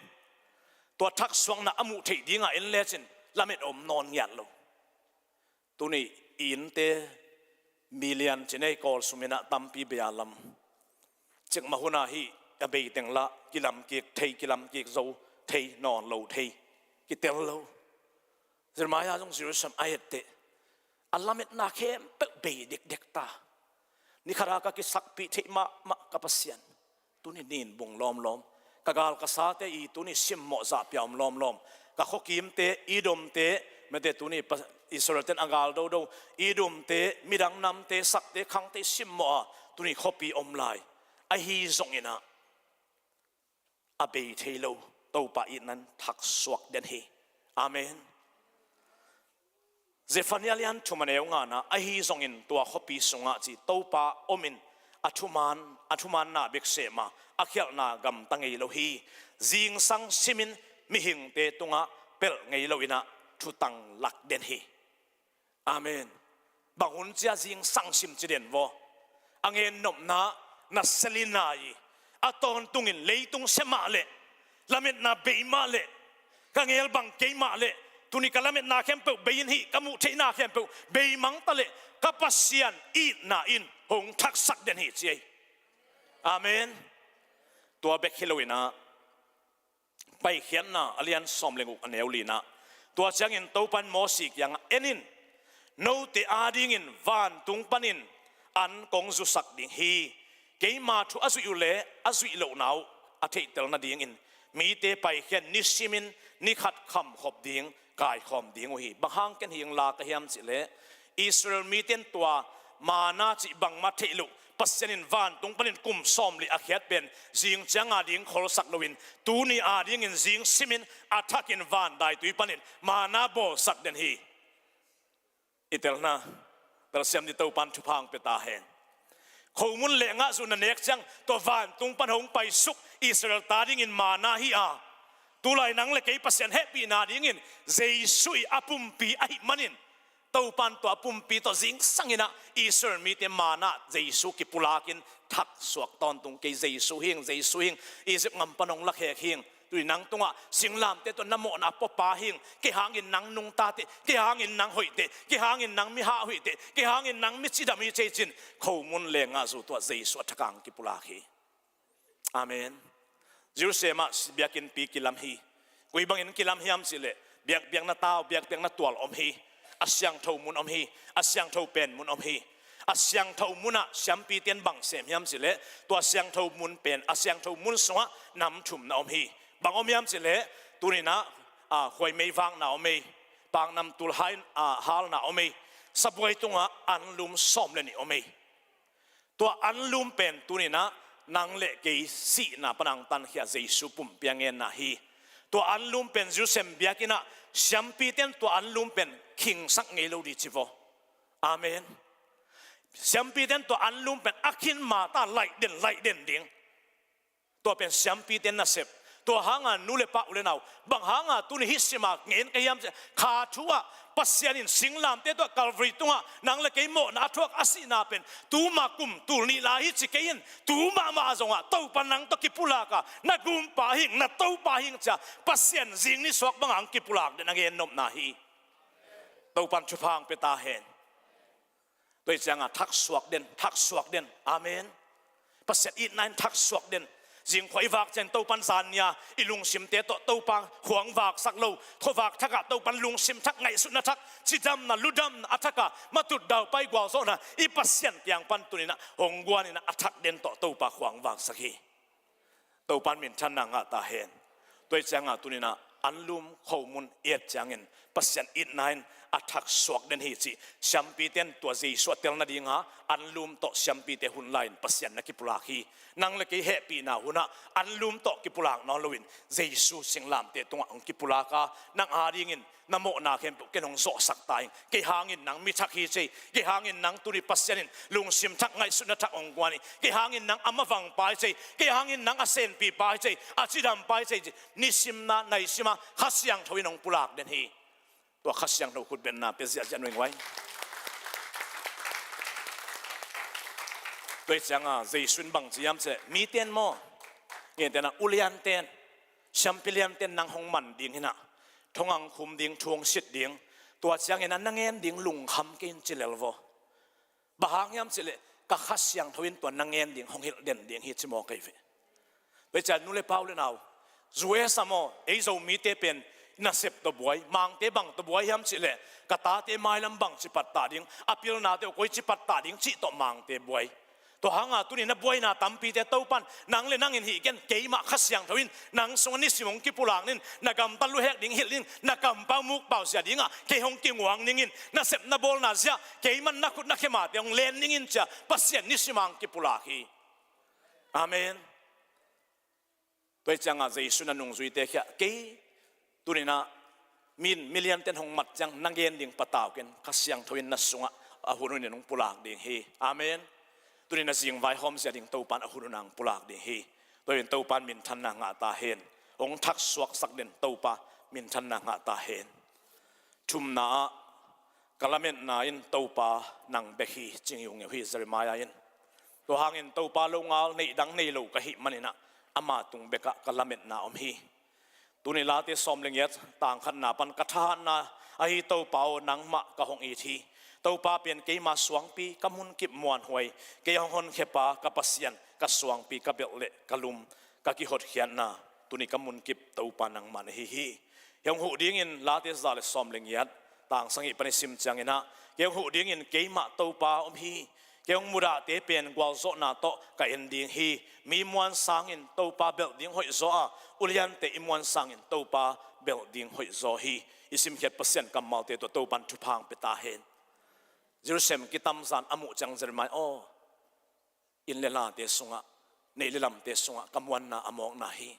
Tua thaksuakna a muh theih dingah en lecin lamet om nawn ngiat lo. Tuni i innte million ci nei, Kawl sum in ah tampi bei a lam. Cikmah hun ah hih a bei teng lah kilam kik thei, kilam kik zo thei, nawn lo thei, kitel lo. Jeremiah zong Jerusalem a etteh, a lametna khempeuh bei dekdek ta. Ni khat a ka kisakpih theih mahmah ka Pasian, tuni nin bung lawmlawm, ka gal ka sate i tuni simmawh zahpia om lawmlawm, ka khuakimte, Edomte, mete tuni pa-, Israel ten a gal dodo, Edomte, midang namte, sakte, khangte simmawh a tuni khuapi om lai. Ahi zongin ah a bei thei lo, Topa itna in thaksuak den hi. Amen. Zephaniah lian thum a neu ngana, ahi zongin tua khuapi sungah ci Topa omin a thuman, a thumanna bek sehma, a khialhna gamta ngei lo hi. Zingsang simin mihingte tungah pelh ngei loin ah thutang lak den hi. Amen. Bang hun cia zingsang sim ci den vaw. A ngennopna na selina i, a tawntungin leitung sia mah leh, lametna bei mah leh, ka ngel bang kei mah leh, tuni ka lametna khempeuh bei in hi, ka muh theihna khempeuh bei mang ta leh, ka Pasian itna in hong thaksak den hi ci ei. Amen. Tua bek hi loin ah Paikhiatna a lian sawm le guk a neu lina, tua ciangin Topan Mosi kiangah, en in, note adingin vantung panin an kong zusak ding hi. Keima thu a zuih uh le a zuih lohna uh a theihtel nadingin mite paikhiat nisimin ni khat khamkhop ding, kaikhawm ding uh hi. Bang hang ken hing la ka hiam cihleh, Israel mite in tua manna cih bangmah theih loh, Pasian in vantung panin kum sawmli a khiat pen zing cianga ding kholsak loin, tuni adingin zing simin a thakin van daitui panin manna bawlsak den hi. I telna, telsiam dih Topan thupha hong pia ta hen. Khomun leh ngahzu na nek ciang tua vantung pan hong paisuk Israel ta dingin manna hi a, tulai nang le kei Pasian hehpihna dingin Jesu i a pumpi ahih manin, Topan tua a pumpi tawh zingsangin ah Israel mite manna Jesu kipulakin thaksuak tawntung, kei Jesu hing, Jesu hing, Egypt ngam pan hong lakhek hing. Tui nang tungah singlamteh tawh na mawhna a puapa hing, kei hangin nang nungtateh, kei hangin nang hoihteh, kei hangin nang mi hahhuihteh, kei hangin nang mi cidam hi ci ei cin, khomun leh ngahzu tawh Jesu a thakang kipulak hi. Amen. Jerusalem ah biakinnpi kilam hi. Koi bangin kilam hiam cihleh, biakpiakna tau, biakpiakna tual om hi. A siangtho mun om hi. A siangtho pen mun om hi. A siangtho munah siampite in bang sem hiam cihleh, tua siangtho mun pen, a siangtho mun sungah nam thum na om hi. Bang om hiam cihleh, tuninah, a, khuaimei vakna om ei, paknamtul hai, a, halna om ei, sabuai tungah anlum sawm le nih om ei. Tua anlum pen tuninah nang le kei sihna pan a hong tankhia Jesu pumpi a ngenna hi. Tua anlum pen Jerusalem biakinnah siampite in tua anlum pen khingsak ngei lo dih ci vaw. Amen. Siampite in tua anlum pen a khin mata laih den, laih den ding. Tua pen siampite nasep. Tua hanga nu le pa, u le nau, bang hanga tuni hih sima ngen ka hiam cihleh, kha thu ah Pasian in singlamteh tawh Calvary tungah nang le kei mawhna a thuak a sihna pen tuma kum tul nih lai hi ci kei in, tu mahmah zongah Topa nang tawh kipulak a, na gumpa hing, na Topa hing ci-a Pasian zing nisuak banga hong kipulak den a ngennopna hi. Topan thupha hong pia ta hen. Tua hi cianga thaksuak den, thaksuak den. Amen. Pasian itna in thaksuak den. Zingkhua i vak ciang Topan zan nia i lungsimte tawh Topa khuang vaksak lo, khuavak thakah Topan lungsim thak, ngaihsutna thak, cidamna, ludamna a thakah matut daupai gualzawhna i Pasian kiang pan tuninah hong guaninah a thak den tawh Topa khuang vaksak hi. Topan minthanna ngah ta hen. Tua hi cianga tuninah anlum khomun i et ciangin Pasian itna in a thaksuak den hi cih siampite in tua Jesu a tel nadinga anlum tawh siampite hun lai-in Pasian na kipulak hi. Nang le kei hehpihna hunah anlum tawh kipulak nawn loin Jesu singlamteh tungah hong kipulak a, nang adingin na mawhna khempeuh ken hong zawhsak ta ing. Kei hangin nang mi thak hi ci ei. Kei hangin nang tuni Pasian in lungsim thak, ngaihsutna thak hong guan hi. Kei hangin nang a mavangpa hi ci ei. Kei hangin nang a senpipa hi ci ei. A cidampa hi ci ei ci. Nisimna, naisima Kha Siangtho in hong pulak den hi. Tua Kha Siangtho khutbetna pia ziahziah nuainguai. Tua hi cianga Jesu in bang ci hiam cih leh, mite in maw, ngetena ulianten, siampi lianten nang hong man ding hi-in ah, thong hong khum ding, thu hong sit ding, tua ciangin ah na ngen ding lungkham kei in ci lel vaw. Bang hang hiam cih leh ka Kha Siangtho in tua na ngen ding hong hilh den ding hi ci mawk ahi ve. Tua hi ciang nu le pa, u le nau, U S a maw, ei Zomite pen nasep tawh buai, Mangte bang tawh buai hiam cih leh ka tate mailam bang ci pattah ding, a pilnate uh koi ci pattah ding cih tawh Mangte buai. Tua hanga tuni na buaina tampite Topan nang le nang in hih ken, keimah Kha Siangtho in nang sungah nisim hong kipulak ning, na gamtat luhek ding hilh ning, na kampau mukpau zia dingah kei hong kinguang ning in, nasepna bawlna zia keiman na khut na khemate hong len ning in ci-a Pasian nisim hong kipulak hi. Amen. Tua hi cianga Jesu in a nungzuite kiangah, kei tuni na min milianten hong mat ciang na ngen ding patau ken, Kha Siangtho in na sungah a hun hunin hong pulak ding hi. Amen. Tuni na zingvai hawm zia ding Topan a hun hun hong pulak ding hi. Tua hi-in Topan minthanna ngah ta hen. Hong thaksuaksak den Topa minthanna ngah ta hen. Thumna ah, ka lametna in Topa nang bek hi ci ngiungeu hi Jeremiah in. Tua hangin Topa longal neih dang nei lo ka hih manin ah, ama tung bekah ka lametna om hi. Tuni Late sawm le giat, tang khatna pan, ka thahatna ahi Topa aw, nangmah ka hong it hi. Topa pen keima suangpi, ka munkip muanhuai, kei a hong honkhiapa ka Pasian, ka suangpi, ka belh le ka lum, ka kihotkhiatna. Tuni ka munkip Topa nangmah na hi hi. Kei hong huh dingin, Late za le sawm le giat, tang sagih pan i sim ciangin ah, kei hong huh dingin keimah Topa om hi. Kei hong mudahte pen gualzawhna tawh ka en ding hi. Mi muan sangin Topa belh ding hoihzaw a, uliante i muan sangin Topa belh ding hoihzaw hi. I simkhiat Pasian kammalte tawh Topan thupha hong pia ta hen. Jerusalem kitamzan a muh ciang Jeremiah aw, inn le late sungah, neih le lamte sungah ka muanna a mawkna hi.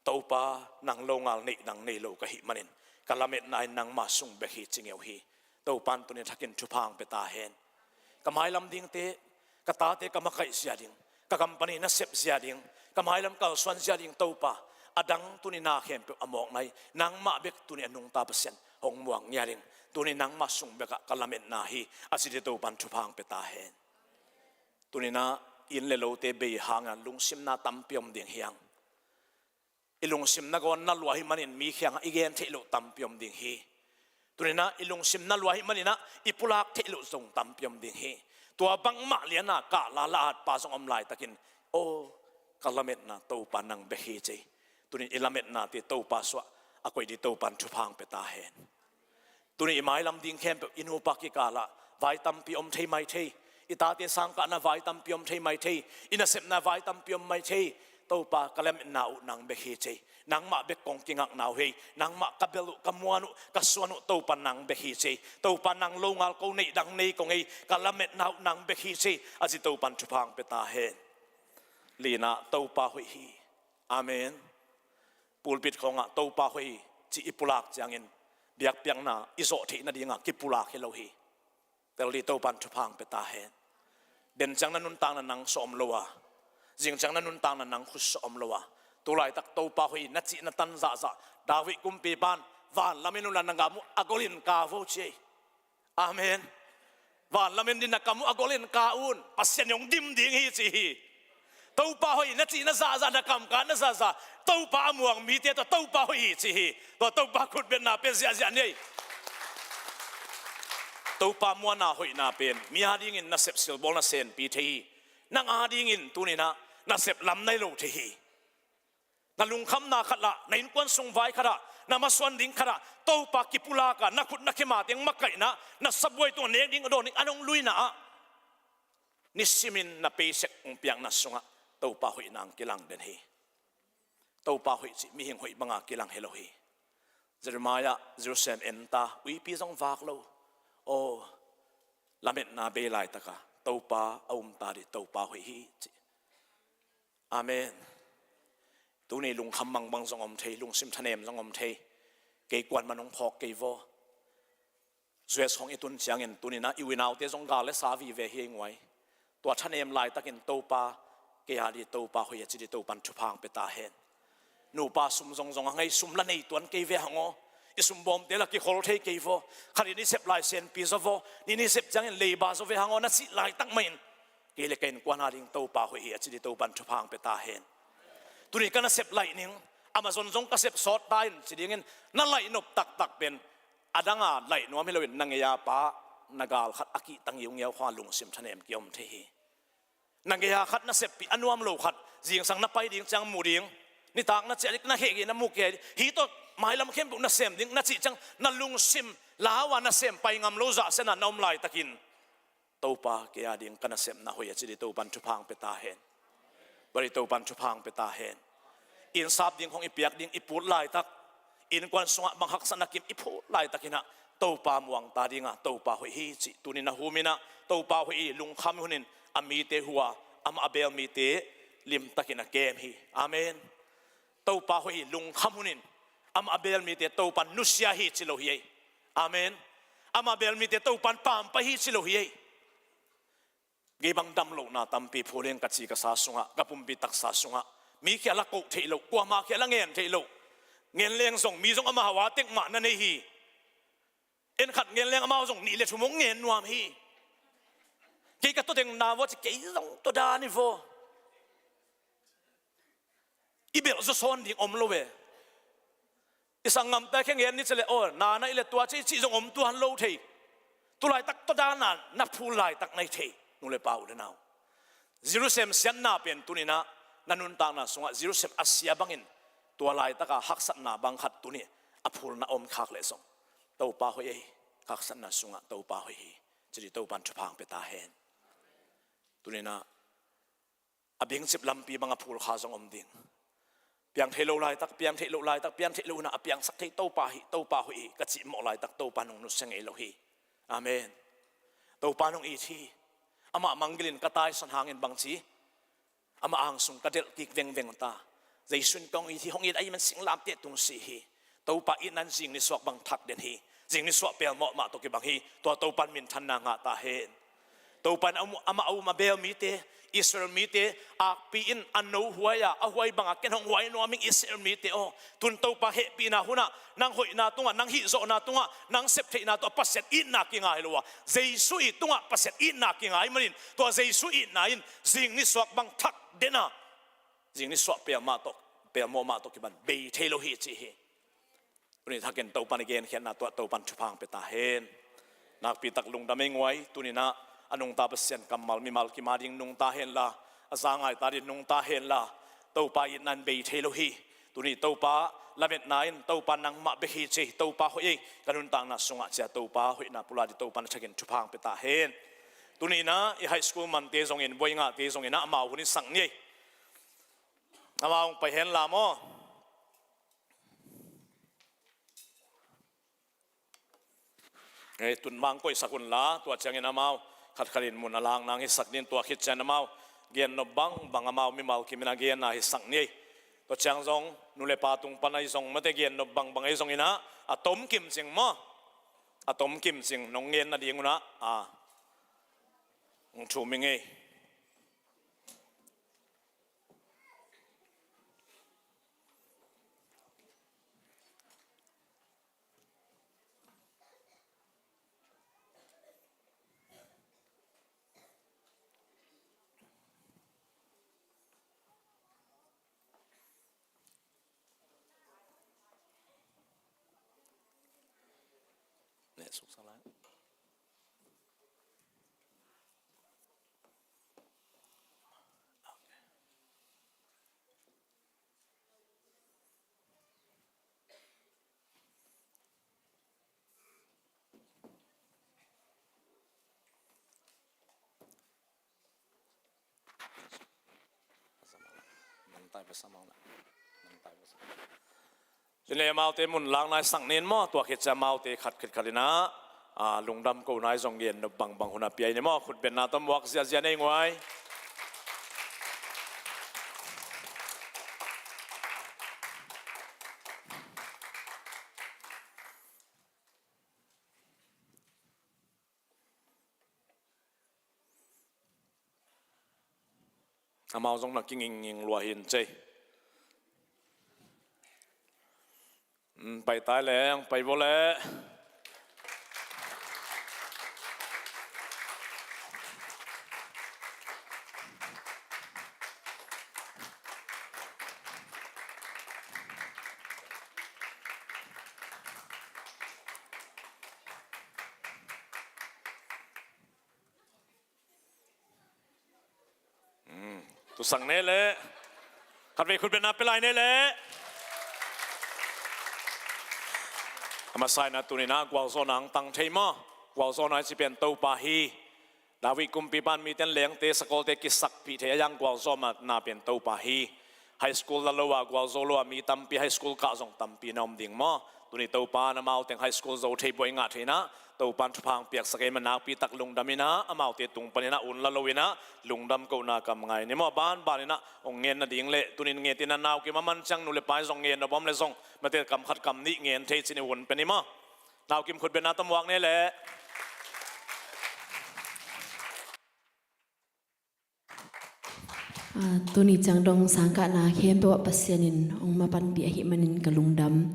Topa, nang longal neih dang nei lo ka hih manin, ka lametna in nangma sung bek hi ci ngeu hi. Topan tuni thakin thupha hong pia ta hen. Ka mailam dingte, ka tate ka makaih zia ding, ka company nasep zia ding, ka mailam kalsuan zia ding Topa, a dang tuni na khempeuh a mawkna hi. Nangmah bek tuni a nungta Pasian hong muang ngiat ding. Tuni nangma sung bekah ka lametna hi, a cite Topan thupha hong pia ta hen. Tuni na inn le lote bei hanga lungsimna tampi om ding hi hang. I lungsim nangawn na lua ahih manin mi kiangah i gen theih loh tampi om ding hi. Tuni na i lungsim na lua ahih manin ah i pulak theih loh zong tampi om ding hi. Tua bangmah liana kah la la-at pa zong om laitakin, aw, ka lametna Topa nang bek hi ci. Tuni i lametnate Topa suah a koih ding Topan thupha hong pia ta hen. Tuni i mailam ding khempeuh, i nupa kikalah vai tampi om thei maithei, i tate sangkahna vai tampi om thei maithei, i nasepna vai tampi om maithei. Topa, ka lametna uh nang bek hi ci. Nangmah bek kong kingakna uh hi. Nangmah ka belh uh, ka muan uh, ka suan uh Topa nang bek hi ci. Topa, nang longal ko neih dang nei kong hi. Ka lametna uh nang bek hi ci, a ci Topan thupha hong pia ta hen. Lina, Topa hoih hi. Amen. Pulpit khawngah Topa hoih hi ci i pulak ciangin biakpiakna i zawh theih nadingah kipulak hi lo hi. Tel ding Topan thupha hong pia ta hen. Den ciang na nuntakna nang suah om lo a, zing ciang na nuntakna nang khut suah om lo a, tu laitak Topa hoih hi na cihna tan zahzah, David kumpipan, van lamen unla na gam uh a golin ka vo ci hi. Amen. Van lamen ding na kam uh a golin ka un, Pasian in hong dim ding hi ci hi. Topa hoih hi na cihna zahzah, na kam kahna zahzah, Topa a muang mite tawh Topa hoih hi ci hi. Tua Topa khutbetna pia ziahziah ni ei. Topa muanna hoihna pen mi adingin nasep silbawl na senpi thei hi. Nang adingin tuni na nasep lam nai lo thei hi. Na lungkhamna khat lah, na innkuan sung vai khat ah, na masuan ding khat ah Topa kipulak a, na khut na khe mateng makaihna, na sabuai tungah nek ding a dawn ding a nong luina ah, nisimin na paycheck hong piakna sungah Topa hoihna hong kilang den hi. Topa hoih cih mihing hoih banga kilang hi lo hi. Jeremiah Jerusalem en ta, uipi zong vak lo. Aw, lametna bei laitaka Topa a um ta dih, Topa hoih hi cih. Amen. Tuni lungkham mangbang zong om thei, lungsim thanem zong om thei. Kei kuan man hong phawk kei vaw. U S hong i tun ciangin tuni na i unaute zong gal le sa vive hi ei nguai. Tua thanem laitakin Topa, kei a dih Topa hoih a ci dih Topan thupha hong pia ta hen. Nupa sum zongzong a ngei, sum la nei tuan kei ve hang aw. I sumbawmte la kikhol thei kei vaw. Khat in i sep lai senpi zaw vaw. Nih in i sep ciangin leiba zaw ve hang aw na cih laitak mah in, kei le ka innkuan a ding Topa hoih hi a ci ding Topan thupha hong pia ta hen. Tuni ka nasep laih ning, Amazon zong ka sep sawt ta in ci dingin na laih nop taktak pen, a dang a laih nuam hi loin na ngei a pa na gal khat a kihta ngiungiau khawng a lungsim thanem kia om thei hi. Na ngei a khat na seppih a nuam lo khat, zingsang na pai ding ciang mu ding, nitak na ciah dik na kheh gei na mu kei, hih tawh mailam khempeuh na sem ding na cih ciang na lungsim lau a na sem pai ngam lo zahsiatna na om laitakin, Topa kei a ding ka nasepna hoih a ci ding Topan thupha hong pia ta hen. Tua ding Topan thupha hong pia ta hen. Inn sap ding khawng i piak ding i put laitak, innkuan sungah bang haksatna kim i phut laitakin ah Topa muang ta ding a, Topa hoih hi cih tuni na hum in ah, Topa hoih hi lungkham hunin a mite hua, amah a bel mite limtakin a kem hi. Amen. Topa hoih hi lungkham hunin amah a bel mite Topan nusia hi ci lo hi ei. Amen. Amah a bel mite Topan pampai hi ci lo hi ei. Gei bang damlohna tampi phulin ka ci ka sa sungah, ka pumpi taksa sungah, mi khia la koh theih loh, kuama khia la ngen theih loh. Ngen leng zong mi zong amau a tek mah na nei hi. En khat ngen leng amau zong nih le thum hong ngen nuam hi. Kei ka tawdeng na vaw ci, kei zong tawdan hi vaw. I belh zaw sawn ding om lo ve. I sanggamte khe ngen ni ci le aw, na na i le tua ci cih zong om tuan lo thei. Tulaitak tawdana na phul laitak na hi thei, nu le pa u le nau. Jerusalem siatna pen tuninah na nuntakna sungah Jerusalem a sia bangin tua laitaka haksatna bang khat tuni a phulna om khak leh zong, Topa hoih ei, haksatna sungah Topa hoih hi, ci ding Topan thupha hong pia ta hen. Tuninah a bingcip lampi bang a phul kha zong om ding. Piang theih loh laitak, piang theih loh laitak, piang theih loh hunah a piangsak thei Topa hi, Topa hoih hi ka cih mawh laitak Topa nong nusia ngei lo hi. Amen. Topa nong it hi. Amah manggilin ka taisan hangin bangci, amah angsung ka delh kik vengveng ta. Jesu in kong it hi, hong it ahih man singlamteh tung si hi. Topa itna in zing nisuak bang thak den hi. Zing nisuak pelmawh mah tawh kibang hi. Tua Topan minthanna ngah ta hen. Topan a um, amah a um a bel mite, Israel mite, akpi in a no huai a, a huai banga ken hong huai nuam ing Israel mite aw. Tun Topa hehpihna hunah nang hoihna tungah, nang hihzawhna tungah, nang septheihna tungah Pasian itna kingai lo a, Jesu i tungah Pasian itna kingai manin, tua Jesu itna in zing nisuak bang thak den a, zing nisuak pelmawh mah tawh, pelmawh mah tawh kiban bei thei lo hi ci hi. Tuni thakin Topan i genkhiatna tuah Topan thupha hong pia ta hen. Nakpitak lungdam ei nguai, tuninah a nungta Pasian kammal mimal kim a ding nungta henla, a za ngai ta ding nungta henla, Topa itna in bei thei lo hi. Tuni Topa lametna in Topa nangmah bek hi ci, Topa hoih ei, ka nuntakna sungah cia Topa hoihna pulak ding Topan a thakin thupha hong pia ta hen. Tuninah i high school mante zongin, buai ngahte zonginah amau hun i sak ni ei. Amau hong pai henla maw? Ei, tun mang koihsak unla, tua ciangin amau khatkhatin mun a lak nang hisak ding, tua khit ciang amau gennop bangbang amau mimal kimin a genna hisak ni ei. Tua ciang zong nu le pa tung pan ahi zong mate gennop bangbang ahi zonginah a tom kimcing maw? A tom kimcing nong ngen nadingunah a hong thum ing ei. Neh suksak lai. Cun amaute mun lak nai sak nin maw, tua khit ciang amaute khat khit khat inah, aa, lungdam ko nai zong gennop bangbang hun a pia in maw, khutbetna tawh muak ziahziah nei nguai. Amau zong na kinginging lua hin cei. Pai tai leng, pai vua leh. Tusang ne leh. Khatvei khutbetna pia lai ne leh. A masa in ah tuni-in ah gualzawhna hong tang thei maw? Gualzawhna i cih pen Topa hi. David kumpipa in mite in lengte sakawlte kisakpih thei a, a yang gualzawhna pen Topa hi. High school la lo a, gualzo lo a mi tampi, high school kah zong tampi na om ding maw? Tuni Topa in amau teng high school zo thei, buai ngah thei in ah Topa in thupha hong piaksak ahih manin nakpi tak lungdam in ah, amaute tung panin ah un la lo in ah lungdam kohna kam ngai ni maw? Banban in ah hong ngen nading leh tuni-in nget in ah, nau kim a man ciang nu le pa in zong ngen nop om leh zong, mate kam khat kam nih ngen thei cih ni, un pen ni maw? Nau kim khutbetna tawh muak ne leh. Ah, tuni ciang dong sangkahna khempeuh ah Pasian in hong mapanpih ahih manin ka lungdam.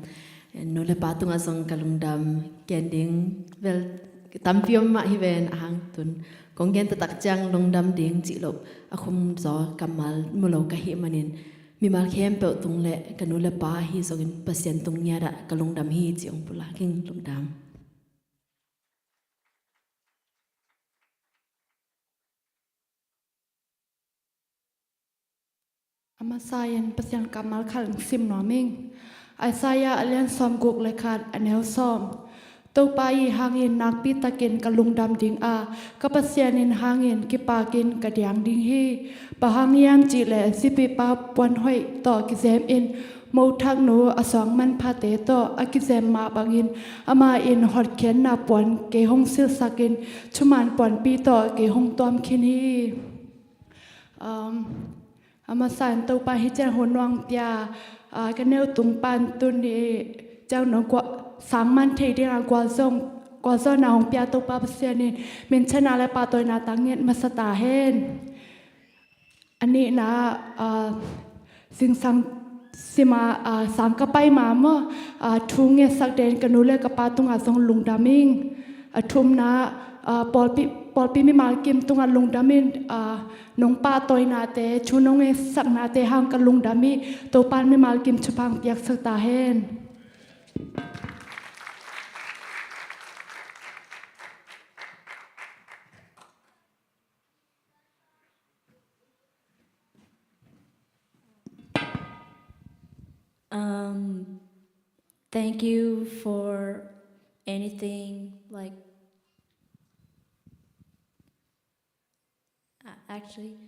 Nu le pa tungah zong ka lungdam. Gen ding bel tampi om mah hi ven, a hang tun kong gen taktak ciang lungdam ding cih loh a khum zaw kammal mu lo ka hih manin, mimal khempeuh tung leh ka nu le pa ahi zongin Pasian tung ngiat ah ka lungdam hi cih hong pulak ing. Lungdam. A masa in Pasian kammal khat hong sim nuam ing. Isaiah a lian sawmguk le khat, a neu sawm. Topa ii hangin nakpi takin ka lungdam ding a, ka Pasian in hangin kipakin ka diang ding hi. Bang hang hiam cih leh zipipa puanhoih tawh kizemin, mothaknu a suang manphate tawh a kizem mah bangin, amah in hotkhiatna puan kei hong silhsakin, thuman puanpi tawh kei hong tuam khin hi. Um, a masa in Topa hih ciang hun hong pia, ah, ka neu tung pan tuni ciang nong gual, sang man thei dingin gualzawh, gualzawhna hong pia Topa Pasian in minthanna le pahtawina tang nget masa ta hen. A nihna, ah, zingsang sima, ah, sang ka pai ma maw, ah, thu ngetsak den ka nu le ka pa tungah zong lungdam ing. A thumna, ah, pawlpi, pawlpi mimal kim tungah lungdam in, ah, nong pahtawinate, thu nong ngetsaknate hang ka lungdam hi. Topa in mimal kim thupha hong piaksak ta hen. Um, thank you for anything, like, uh, actually,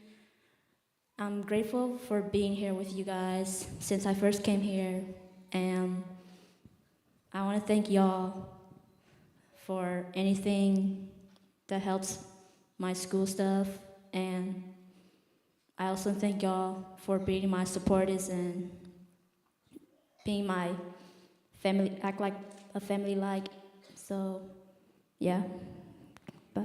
I'm grateful for being here with you guys since I first came here, and I want to thank y'all for anything that helps my school stuff, and I also thank y'all for being my supporters and being my family, act like a family like. So, yeah. Bye.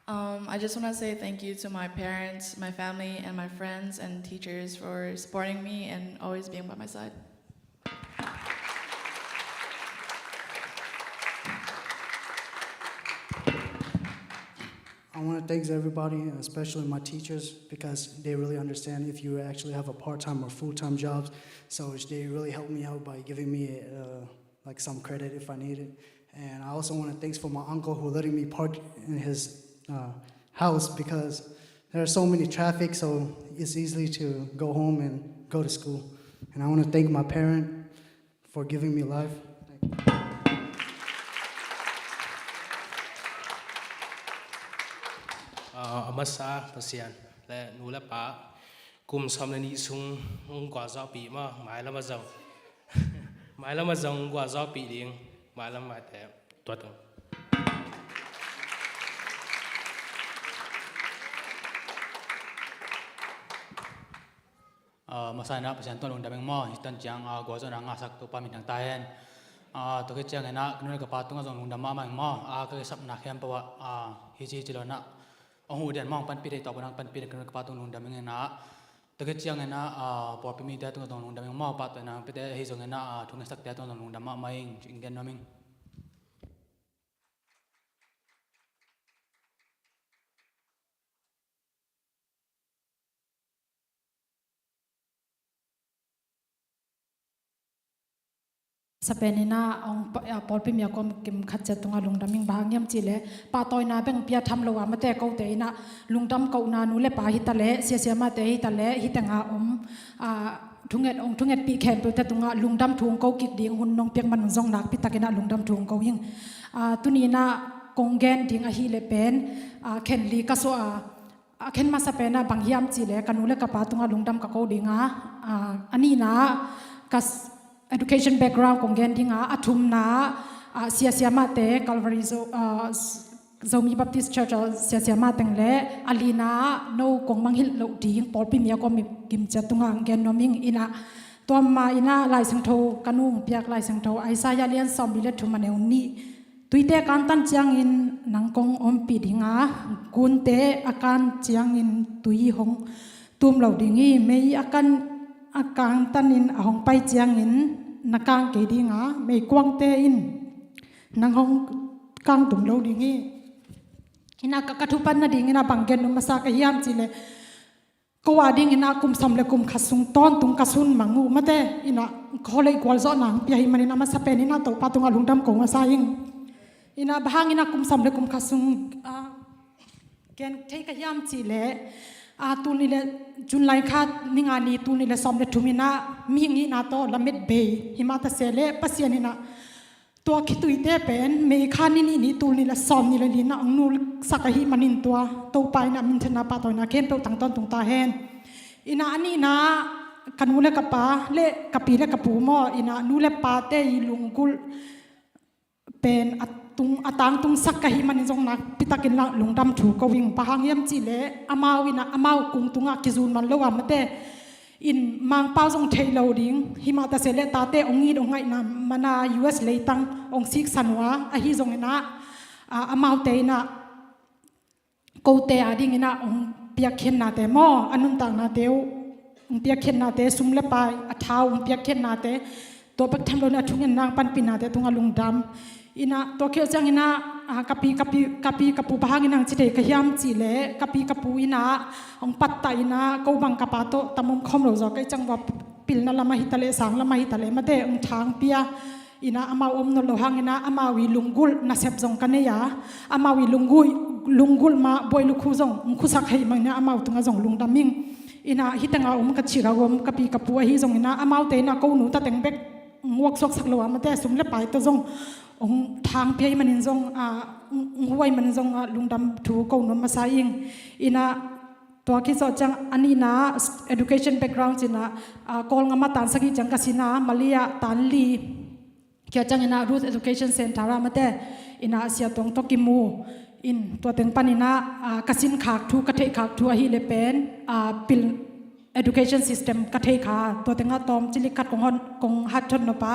Um, I just want to say thank you to my parents, my family, and my friends and teachers for supporting me and always being by my side. I want to thank everybody, especially my teachers, because they really understand if you actually have a part-time or full-time jobs. So they really helped me out by giving me, uh, like, some credit if I need it. And I also want to thanks for my uncle who letting me park in his, uh, house because there are so many traffic, so it's easy to go home and go to school. And I want to thank my parent for giving me life. Thank you. Ah, a masa Pasian le nu le pa kum sawm le nih sung hong gualzawhpih maw, mailam ah zong, mailam ah zong gualzawhpih ding, mailam maite tuat ung. Ah, masa in ah Pasian tungah lungdam ing maw, hih tan ciang, ah, gualzawhna ngahsak Topa minthang ta hen. Ah, tua khit ciangin ah ka nu le ka pa tungah zong lungdam mahmah ing maw, ah, ka kisapna khempeuh ah, ah, hici hici lo in ah Hong huh den mah hong panpih thei tawh bang hong panpih den ka nu le ka pa tung lungdam ing. Ina tua khit ciangin ah, pawlpi mite tung zong lungdam ing maw, pahtawi na hong piate ahi zongin ah, thungetsak te tung zong lungdam mahmah ing ci-in gen nuam ing. Sapen ina hong pawlpi mi a kawm kim khat ciat tungah lungdam ing. Bang hang hiam cihleh pahtawina beng pia tham lo a mate kote ina lungdam kohna nu le pa hitaleh siasia mahte hitaleh hitenga om thunget hong thungetpih khempeuhte tungah lungdam thu hong ko kik ding hun nong piak man un zong nakpi takin ah lungdam thu hong ko ing. Tuni ina kong gen ding ahileh pen khen li ka suah a, a khen masa pen ah bang hiam cihleh ka nu le ka pa tungah lungdam ka ko ding a, a nihna ah ka education background kong gen ding a, a thumna ah siasia mahte Calvary Zo, Zomi Baptist Church ah siasia mah teng le a lina ah no kong mangngilh loh ding pawlpi mi a kawm kim ciat tungah hong gen nuam ing. Ina tua mah ina Lai Siangtho ka nu hong piak Lai Siangtho Isaiah lian sawmli le thum a neu nih. Tuite a kantan ciangin nang kong ompih ding a, gunte a kan ciangin tui hong tum lo ding hi. Mei a kan a kantanin a hong pai ciangin na kang kei ding a, meikuangte in nang hong kang tung lo ding hi. Ina ka, ka thupan nadingin ah bang gen nuam masa ka hiam cihleh ko a dingin ah kum sawm le kum khat sung tawntung ka sun mang uh mate ina kholei gualzawhna hong pia hi manin a masa pen ina Topa tungah lungdam ko masa ing. Ina bang hangin ah kum sawm le kum khat sung gen thei ka hiam cihleh tul nih le June lai kha ni nga ni tul nih le sawm le thum ina mihing hihna tawh lamet bei hi mah ta se leh Pasian ina tua khituite pen May kha ni nih ni tul nih le sawm nih le li ina hong nulsak ahih manin tua Topa ina minthanna pahtawina khempeuh tang tawntung ta hen. Ina a nihna ka nu le ka pa le ka pi le ka pu maw ina nu le pate i lunggulh pen a tung a tangtungsak ka hih manin zong nakpi takin lah lungdam thu ko ing. Bang hang hiam cihleh amau ina amau kung tungah kizun man lo a mate in Mangpau zong thei lo ding hi mah ta se leh tate hong it hong ngaihna mana U S leitang hong siksan uh a, ahi zongin ah amaute ina kote a dingin ah hong piakkhiatnate maw a nuntaknate uh hong piakkhiatnate sum le pai a tha uh hong piakkhiatnate tua bek tham lo ina a thungetna hong panpihnate tungah lungdam. Ina tua khit ciangin ah ka pi ka pi ka pi ka pu bang hangin hong ci thei ka hiam cihleh ka pi ka pu ina hong pattah ina ko bang ka pa tawh tam om khawm lo zaw ka hih ciang vua pilna lam ahi taleh sang lam ahi taleh mate hong thang pia ina amau om nawn lo hangin ah amau i lunggulh nasep zong ka nei a amau i lunggulh lunggulh mah buai lukhu zong hong khusak ahih manin ah amau tungah zong lungdam ing. Ina hitenga om ka chira om ka pi ka pu ahi zongin ah amaute ina ko nu ta teng bek hong uaksuaksak lo a mate sum le pai tawh zong hong thang pia ahih manin zong hong huai manin zong lungdam thu ko nuam masa ing. Ina tua khit zawh ciang a nihna education background ci-in ah Kawlgam ah tan sagih ciang ka sin a Malay ah tan li khit ciangin ah Ruth Education Center ah mate ina Sia Tuang tawh kimu in tua teng panin ah ka sin khak thu ka theih khak thu ahileh pen pil education system ka thei kha tua tengah tawm cilik khat kong hon kong hat thot nop a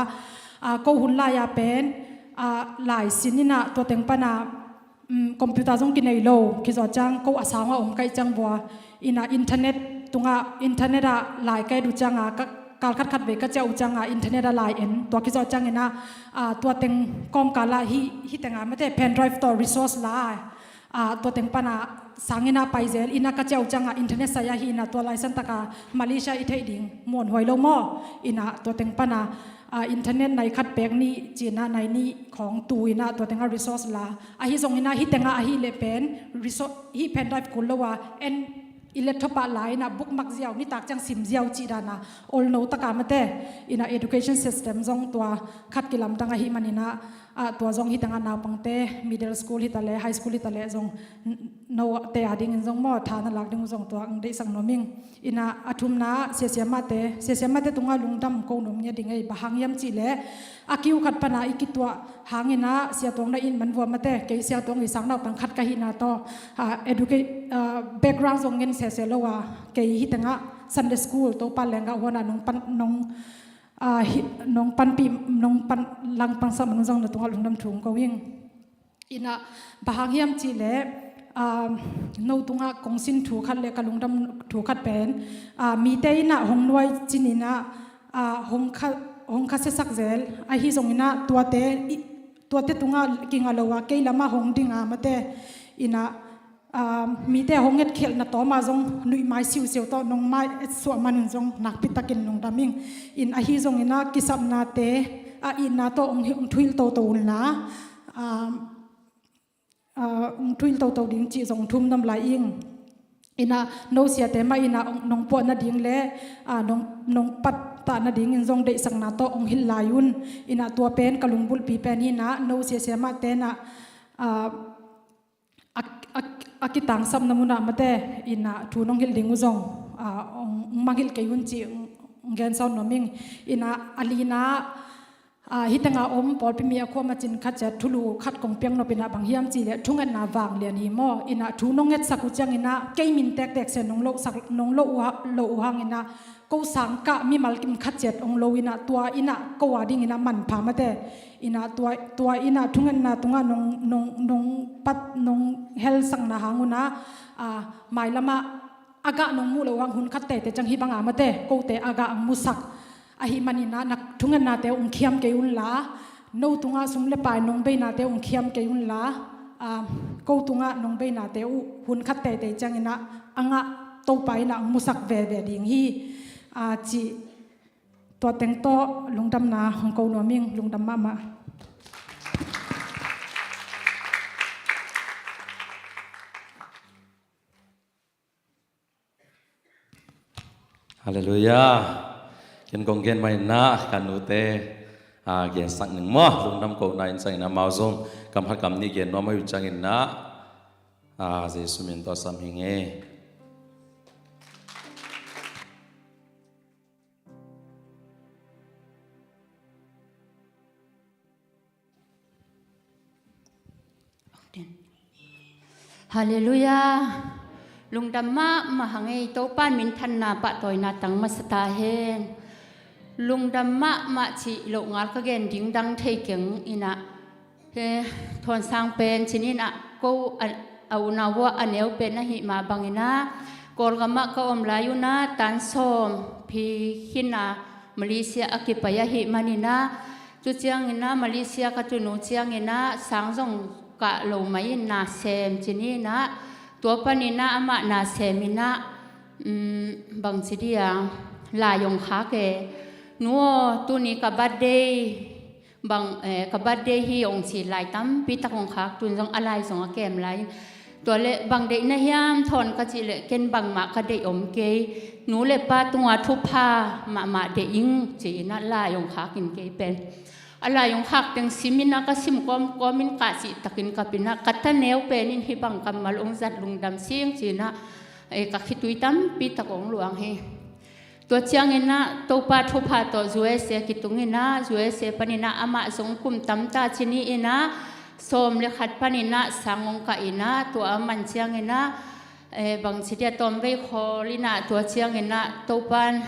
ko hun lai-a pen lai sin ina tua teng pana computer zong kinei lo khit zawh ciang ko a sangah om ka hih ciang vua ina internet tungah internet ah lai ka et uh cianga kal khat khat vei ka ciah uh cianga internet ah lai en tua khit zawh ciang ina tua teng kawmkal ah hih tengah mate pen drive tawh resource la tua teng pana sang ina paizel ina ka ciah uh cianga internet sai ahi ina tua laisan taka Malaysia i theih ding muanhuai lo maw ina tua teng pana internet nai khat pek nih ci-in ah nai nih khawng tu ina tua tengah resource la ahi zong ina hih tengah ahileh pen resource hih pen drive kul lo a en i laptop ah la ina bookmark ziau nitak ciang sim ziau cih dana olno taka mate ina education system zong tua khat kilamdang ahih manin ah tua zong hih tengah naupangte middle school hitaleh high school hitaleh zong note a dingin zong maw tha na lak ding uh zong tua hong deihsak nuam ing. Ina a thumna siasia mahte siasia mahte tungah lungdam ko nuam ngiat ding ei bang hang hiam cihleh a kiu khat pana i kituah hangin ah Sia Tuang na it man vua mate kei Sia Tuang i sang naupang khat ka hihna tawh educate background zong ngen sese lo a kei hih tengah Sunday school Topa lenggah huan ah nong pan nong nong panpih nong pan langpangsak man un zong na tungah lungdam thu ko ing. Ina bang hang hiam cihleh Ah, no tungah kong sin thu khat le ka lungdam thu khat pen, ah, mite in ah hong nuai cin in ah, ah, hong kha, hong khasiasak zel. Ahi zongin ah tuate, i, tuate tungah kingah lo a kei lamah hong ding a mate in ah, ah, mite hong etkhelhna tawm ah zong nuihmai siusiu tawh nong mai etsuah man un zong nakpi takin lungdam ing. In ahi zongin ah kisapnate a itna tawh hong hi, hong thuhilh toto unla, ah, ah, hong thuhilh toto ding cih zong thum dam lai ing. In ah no siate mah in ah nong puah nading le, ah, nong, nong pattah nadingin zong deihsakna tawh hong hilh lai un. In ah tua pen ka lungbulhpi pen hi in ah no siasia mahte in ah, ah, a, a, a kitangsapna munah mate in ah thu nong hilh ding uh zong, ah, hong, hong mangngilh kei un cih hong, hong gensa uh nuam ing. In ah a lina, ah, hih tengah om pawlpi mi a khuam a cin khat ciat thulu khat kong piak nop in ah bang hiam cih leh thungetna vanglian hi maw. In ah thu nong ngetsak uh ciangin ah kei min tektek se nong losak, nong lo uh ha, lo uh hangin ah ko sangkah mimal kim khat ciat hong lo in ah tua in ah ko a dingin ah manpha mate. In ah tua, tua in ah thungetna tungah nong, nong, nong pat, nong helsakna hang un ah, ah, mailamah a gah nong muh loh hang hun khat teitei ciang hih banga mate kote a gah hong musak. Ahih manin ah na thungennate hong khiam kei unla, no tungah sum le pai nong beinate hong khiam kei unla, ah, ko tungah nong beinate uh hun khat teitei ciangin ah a ngah Topa in ah hong musak veve ding hi, ah, cih tua teng tawh lungdamna hong ko nuam ing. Lungdam mahmah. Halleluiah. Ken kong gen mah in ah ka nute, ah, gensak ning maw. Lungdam kohna in ciangin ah amau zong kam khat kam nih gen nuam a uh ciangin ah, ah, Jesu min tawh sam hi ing e. Halleluiah. Lungdam mahmah hang ei. Topa in minthanna pahtawina tang masa ta hen. Lungdam mahmah cih loh ngal ka gen ding dang thei keng in ah, he, Thawn Sang pen cin in ah ko a, a unau uh a neu pen ahih mah bangin ah Kawlgam ah ka om lai un ah tan sawm phi khin a Malaysia a kipai ahih manin ah, tu ciangin ah Malaysia ka tun uh ciangin ah sang zong kah lo mai in na sem cin in ah, tua panin ah amah na sem in ah, um, bangci dia lai hong khak e. Nu aw, tuni ka birthday bang, eh, ka birthday hi hong ci lai tampi tak hong khak, tun zong a lai zong a kem lai. Tua leh bang deih na hiam Thawn ka cih leh ken bangmah ka deih om kei. Nu le pa tungah thupha mahmah deih ing ci in ah lai hong khak in kei pen. A lai hong khak teng sim in ah ka sim kawmkawm in kah cih takin ka pi in ah ka ta neu pen in hih bang kammal hong zat lungdam sing ci in ah, eh, ka khitui tampi tak hong luang hi. Tua ciangin ah Topa thupha tawh U S A kitung in ah, U S A panin ah amah zong kum tam ta ci ni in ah, sawm le khat panin ah sang hong kah in ah, tua a man ciangin ah, eh, bangci dia tawmvei khawl in ah, tua ciangin ah Topa,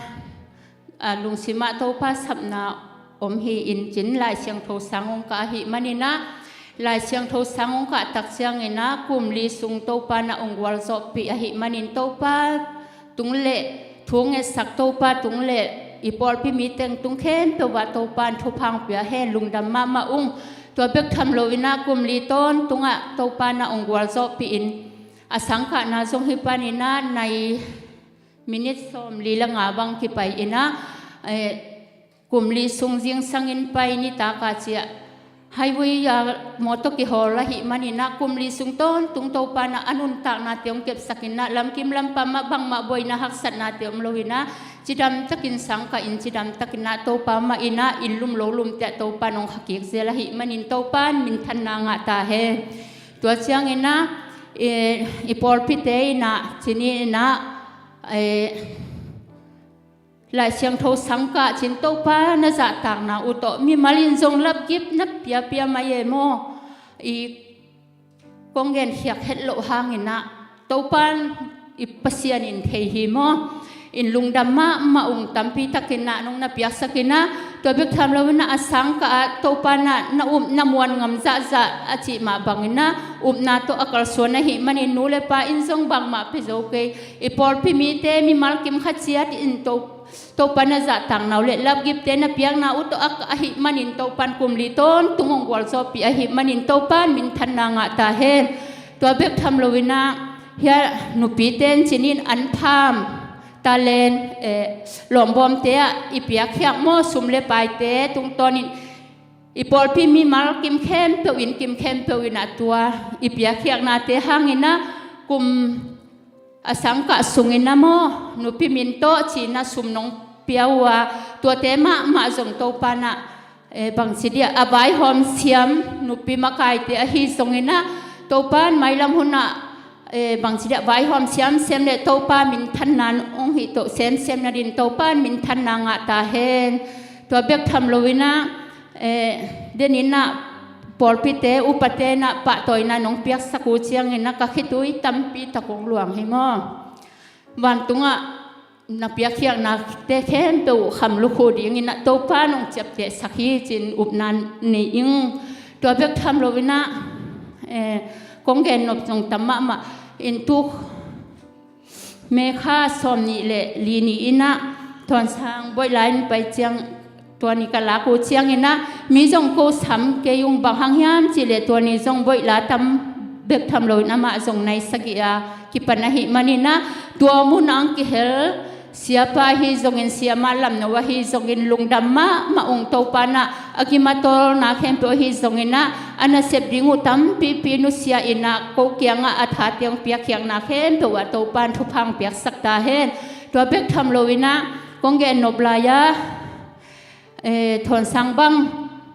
ah, lungsim ah Topa sapna om hi in cin Lai Siangtho sang hong kah ahih manin ah, Lai Siangtho sang hong kah tak ciangin ah kum li sung Topa na hong gualzawhpih ahih manin Topa tung le thu ngetsak Topa tung le i pawlpi mi teng tung khempeuh ah Topa in thupha hong pia hen, lungdam mahmah ung. Tua bek tham lo in ah kum li tawntungah Topa na hong gualzawhpih in a sangkahna zong hih panin ah nai minit sawm li le nga bang kipai in ah, eh, kum li sung zingsangin pai nitak a ciah highway a mawtaw kihawl ahih manin ah kum li sung tawntung Topa in ah a nuntaknate hong kepsak in ah lamkim lampam ah bangmah buaina haksatnate om lo in ah cidam takin sang kah in cidam takin ah Topa mah in ah inn lum lo lumte ah Topa in hong kha kik zel ahih manin Topa in minthanna ngah ta hen. Tua ciangin ah, eh, i pawlpite in ah ci ni in ah, eh, Lai Siangtho sangkah cin Topa na zahtakna uh tawh mimal in zong lapkip na piapia mai e maw? I kong genkhiak het loh hangin ah Topa in i Pasian in thei hi maw? in lungdam mahmah ung. Tampi takin ah nong na piaksak in ah, tua bek tham lo in ah a sangkah ah Topa in ah na up na muan ngam zahzah a cih mah bangin ah upna tawh a kalsuan ahih manin nu le pa in zong bangmah pia zo kei. I pawlpi mite mimal kim kha ciat in To Topa na zahtakna uh le lapgipte na piakna uh tawh a, ahih manin Topa in kum li tawntung hong gualzawhpih ahih manin Topa in minthanna ngah ta hen. Tua bek tham lo in ah hia nupite in cinin an pham talent, eh, lawmbawmte ah i piakkhiak maw, sum le paite tungtawnin i pawlpi mimal kim khempeuh in, kim khempeuh in ah tua i piakkhiaknate hangin ah kum a sangkah sungin ah maw, nupi min tawh ci-in ah sum nong pia uh a, tuate mahmah zong Topa in ah, eh, bangci dia a vaihawm siam nupi makaite ahi zongin ah, Topa in mailam hun ah, eh, bangci dia vaihawm siam sem le Topa minthanna hong hih to semsem nadin Topa in minthanna ngah ta hen. Tua bek tham lo in ah, eh, den in ah pawlpite upate in ah pahtawina nong piaksak uh ciangin ah ka khitui tampi tak hong luang hi maw. Vantungah na piakkhiaknate khempeuh kham lukhu dingin ah Topa in hong ciaptehsak hi ci-in upna nei ing. Tua bek tham lo in ah, eh, kong gen nop zong tam mahmah in, tu May kha sawm nih le li ni in ah Thawn Sang Boih la in pai ciang, tua ni ka lak uh ciangin ah mi zong ko sam kei ung. Bang hang hiam cih leh tua ni zong Boih la tam bek tham lo in amah zong nai sagih a kipan ahih manin ah tua mun ah hong kihel siapa ahi zongin, siamah lamno ahi zongin lungdam mahmah ung. Topa in ah a gim a tawlna khempeuh ahi zongin ah a nasep ding uh tampipi nusia in ah ko kiangah a thate hong piakkhiakna khempeuh ah Topa in thupha hong piaksak ta hen. Tua bek tham lo in ah kong gen nop lai-a, eh, Thawn Sang bang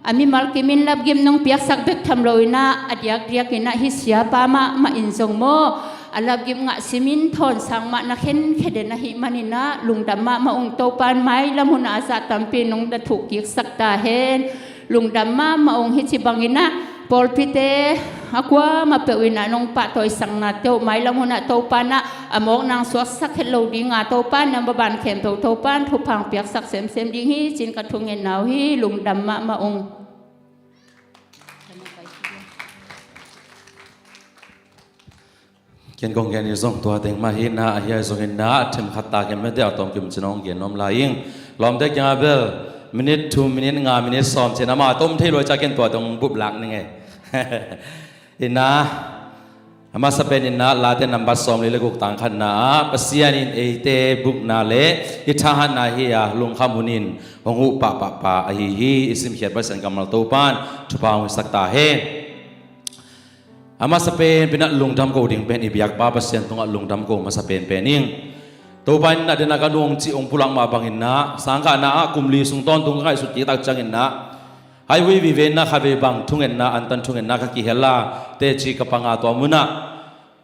a mimal kimin lapgim nong piaksak bek tham lo in ah a diakdiak in ah hih siapa mahmah in zong maw, a lapgim ngah simin Thawn Sang mah na khenkhe den ahih manin ah lungdam mahmah ung. Topa in mailam hun ah a zah tampi nong na thuh kiksak ta hen. Lungdam mahmah ung. Hih ci bangin ah pawlpite a kuamah peuh in ah nong pahtawisaknate uh mailam hun ah Topa in ah a mawkna hong suaksak het lo ding a, Topa in a maban khempeuh Topa in thupha hong piaksak semsem ding hi ci-in ka thungetna uh hi. Lungdam mahmah ung. Ken kong gen hi zong tua teng mah hi in ah, a hia zongin ah themkhat takin mete a tawm kim cin hong gen nuam lai ing. Lawmte kiangah bel minute, two minute, nga minute sawm cin amah a tom thei lo ciang ken tua teng bup lak ning e. In ah, a masa pen in ah Late number sawmli le guk tang khatna ah Pasian in eite bukna le i thahatna hi a, lungkham hunin hong huh pahpahpa ahi hi. I simkhiat Pasian kammal Topa in thupha hong hisak ta hen. A masa penpen ah lungdam ko ding pen i biakpa Pasian tungah lungdam ko masa penpen ing. Topa in ah den a ka nu hong cih hong pulak mah bangin ah sangkahna ah kum li sung tawntung ka ngaihsut kik tak ciangin ah highway vive in ah khatvei bang thungetna, antan thungetna ka kihel a, teci ka pang a, tua mun ah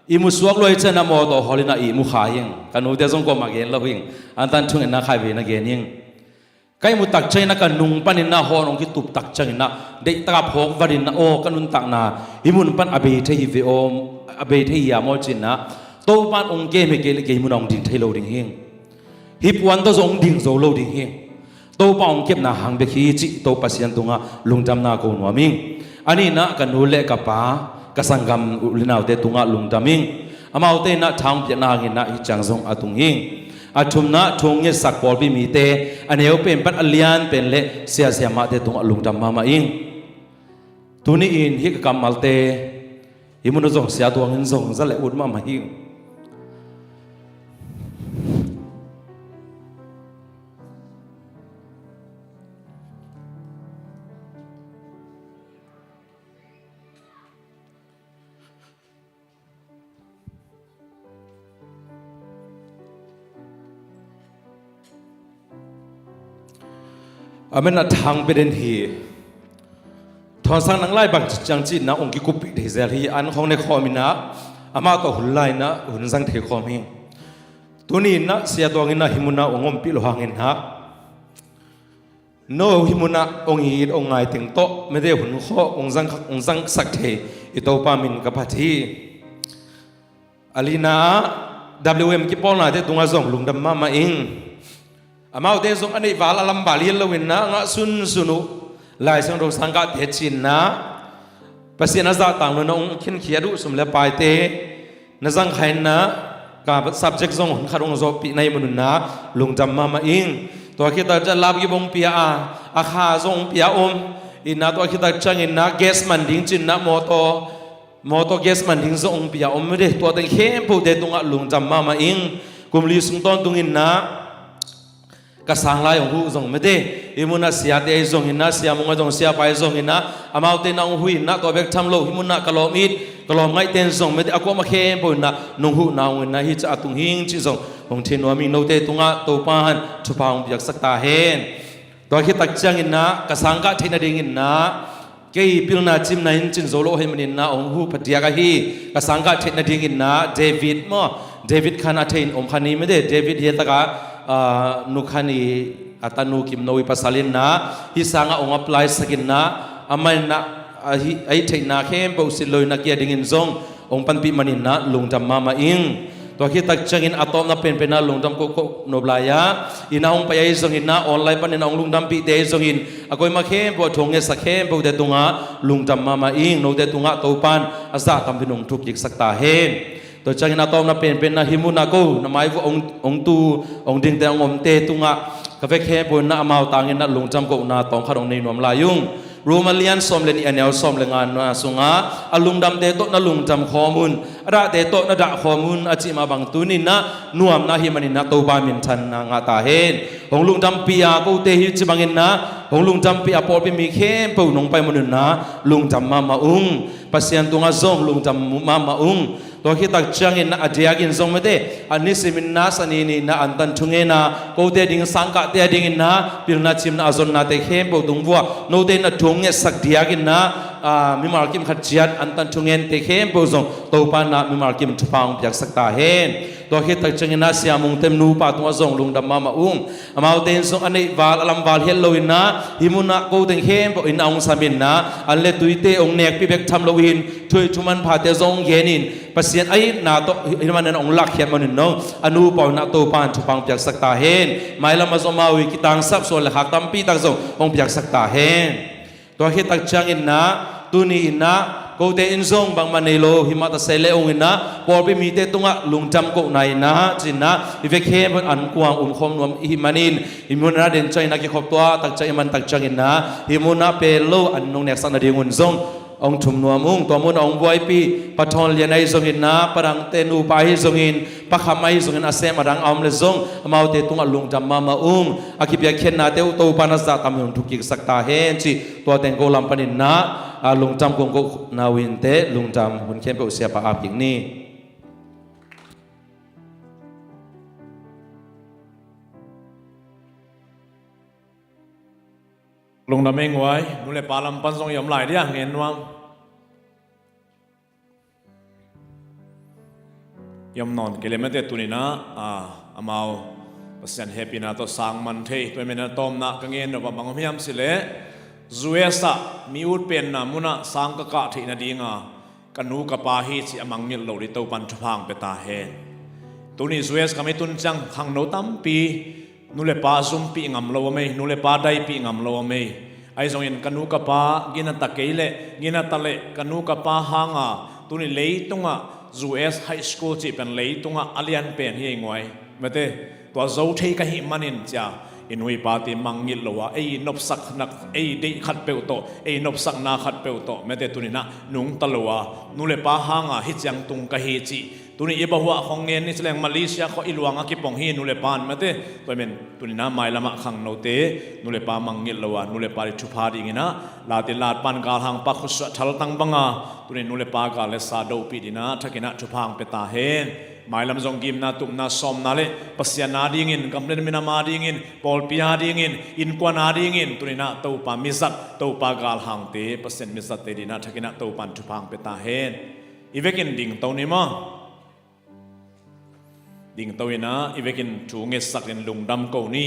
ihmu suak luai ciang ah mawtaw hawl in ah ihmu kha hing. Ka nute zong kuamah gen lo hing. Antan thungetna khatvei na gen hing. Ka ihmu tak ciangin ah ka nung panin ah hawn hong kitup tak ciangin ah deihtak a phawk vat in ah, aw, ka nuntakna hih mun pan a bei thei hi ve aw, a bei thei hiam aw ci-in ah, Topa in hong kem hi kei leh kei mun ah hong ding thei lo ding hing. Hih puan tawh zong hong ding zo lo ding hing. Topa hong kepna hang bek hi cih Topa Pasian tungah lungdamna ko nuam ing. A nihna ah ka nu le ka pa, ka sanggam u le naute tungah lungdam ing. Amaute in ah tha hong piakna hangin ah hih ciang zong a tung hing. A thumna ah thu hong ngetsak pawlpi mite, a neu pen pan a lian pen le sia siamahte tungah lungdam mahmah ing. Tuni in hih ka kammalte hih mun ah zong Sia Tuang in zong za le ut mahmah hing. Amen. A thang pia den hi. Thawn Sang nang lai bang ciang ci-in ah hong kikuppih thei zel hi. An khawng ne khawm in ah amah tawh hun la in ah hun zang thei khawm hi. Tuni in ah Sia Tuang in ah hih mun ah hong ompih loh hangin ah no hih mun ah hong it hong ngai teng tawh mete hun khawh hong zang, hong zangsak thei i Topa min ka phat hi. A lina ah W M kipawlnate tungah zong lungdam mahmah ing. Amaute zong a neih val a lam val hi lo inna ngah sunsun uh. Lai Siangtho sang kah te cinna Pasian a zahtak nunna hong khinkhiat uh sum le paite na zang kha inna ka subject zong hun khat hong zawhpih na hi manunna lungdam mahmah ing. Tua khitak ciang lapkip hong pia a, a kha zong hong pia om inna tua khitak cianginna gas man ding cinna mawtaw mawtaw gas man ding zong hong pia om mede. Tua teng khempeuhte tungah lungdam mahmah ing. Kum li sung tawntunginna ka sang lai hong huh zong mede. Hih munah siate ahi zonginna, siamung ahi zong, siapa ahi zonginna, amaute na hong huinna tua bek tham lo hih munah ka lawm it ka lawm ngaihten zong mede a kuamah khempeuh inna nong huhna hong inna hih ca a tung hing cih zong hong thei nuam ing. Note tungah Topa han thupha hong piaksak ta hen. Tua khitak cianginna ka sang kah theih nadinginna kei pilna cimna in cin zo lo hei maninna hong huh phadiak ahi. Ka sang kah theih nadinginna David maw, David khan a thei in om khan hi mede. David hi a takah ah, nu khan hi a tanu kim no hi pasal inna hih sangah hong apply sakinna amah inna ahi ahi theihna khempeuh silh lo inna kia dingin zong hong panpih maninna lungdam mahmah ing. Tua khitak ciangin a tawpna penpenna lungdam kohkoh nop lai-a inna hong pai ahi zonginna online panin hong lungdampihte ahi zongin a koimah khempeuh a thu hong ngetsak khempeuhte tungah lungdam mahmah ing. Note tungah Topan a zah tampin hong thuk kiksak ta hen. Tua ciangin a tawpna penpenna hih munah ko na maivuah hong tu hong dingte hong omte tungah ka vek khempeuh inna amau tanginna lungdam kohna tawmkhat hong nei nuam lai ung. Roma lian sawm le nih a neu sawm le ngana sungah a lungdamte tawh na lungdam khawm un, a dahte tawh na dah khawm un a cih mah bang tuninna nuamna hih maninna Topa minthanna ngah ta hen. Hong lungdampih a kote hi ci banginna hong lungdampih a pawlpi mi khempeuh nong pai manunna lungdam mahmah ung. Pasian tungah zong lungdam mahmah ung. Tua khitak ciangin a diakin zong mete a nisimin na sani nina antan thungena kote ding sangkahte a dinginna pilna cimna a zonnate khempeuh tung vua note na thung ngetsak diakinna mimal kim khat ciat antan thungente khempeuh zong Topa na mimal kim thupha hong piaksak ta hen. Tua khitak ciangin a siamung tem nupa tungah zong lungdam mahmah ung. Amaute in zong a neih val a lam val hiat loinna hih munah koteng khempeuh in a hong saminna an le tuite hong nekpi bek tham loin thuih thuman phate zong hong genin Pasian a itna tawh hih manin a hong lakkhiat manin no a nupa unah Topa in thupha hong piaksak ta hen. Mailam a zong amau i kitangsap suan le khak tampi tak zong hong piaksak ta hen. Tua khitak cianginna tuni inna kote in zong bangmah nei lo himah ta sei le unginna pawlpi mite tungah lungdam kohna inna cinna i vek khempeuh an kuang umkhawm nuam i hih manin i munah den ciangin a kikhop tua tak ciang i man tak cianginna hih munah pel lo an nong neksak nadingun zong hong thum nuam ung. Tua munah hong buaipih Pa Thawn Lian ahi zonginna Pa Dangte nupa ahi zongin Pa Kham ahi zongin a sem a dang a om le zong amaute tungah lungdam mahmah ung. A kipiakkhiatnate uh Topa na zahtam hi hong thukiksak ta hen cih tua teng ko lam paninna a lungdam kong kohna uh inte lungdam hun khempeuh siapa ap kik ni. Lungdam ei nguai, nu le pa lam pan zong i om lai dia ngen nuam. I om nawn kei le mate tuninah amau Pasian hehpihna tawh sang man thei tua i menah tawmna ka ngen nop a bang om hiam sileh U S ah mi ut penna munah sang ka kah theih nadinga ka nu ka pa hi cih a mangngilh loh dih Topan thupha hong pia ta hen. Tuni U S kam i tun ciang khangno tampi nu le pa zumpih ngam lo a mei, nu le pa daipih ngam lo a mei. Ahi zongin ka nu ka pa ginata kei leh ginata leh ka nu ka pa hanga tuni leitungah U S high school cih pen leitungah a lian pen hi ei nguai. Mate, tua zo thei ka hih manin cia i nu i pate mangngilh lo a ei nopsakna ei deih khat peuh tawh ei nopsakna khat peuh tawh mate tuninah nungta lo a nu le pa hanga hih ciang tung ka hi cih tuni i bahuah khong ngen ni cileng Malaysia khawh i luang a kipong hi nu le pan mate. Tua i men tuninah mailamah khangnote nu le pa mangngilh lo a nu le pa dih thupha dinginah late lat pan galhang pa khusuah thaltang banga tuni nu le pa gal le sa dohpih dinah thakinah thupha hong pia ta hen. Mailam zong gimna tupna sawmna le Pasian a dingin gamlen minam a dingin pawlpi a dingin innkuan a dingin tuninah Topa mizat Topa galhangte Pasian mizatte dinah thakinah Topan thupha hong pia ta hen. I vekin dingto ni maw? Dingto inah i vekin thu ngetsak in lungdam ko ni.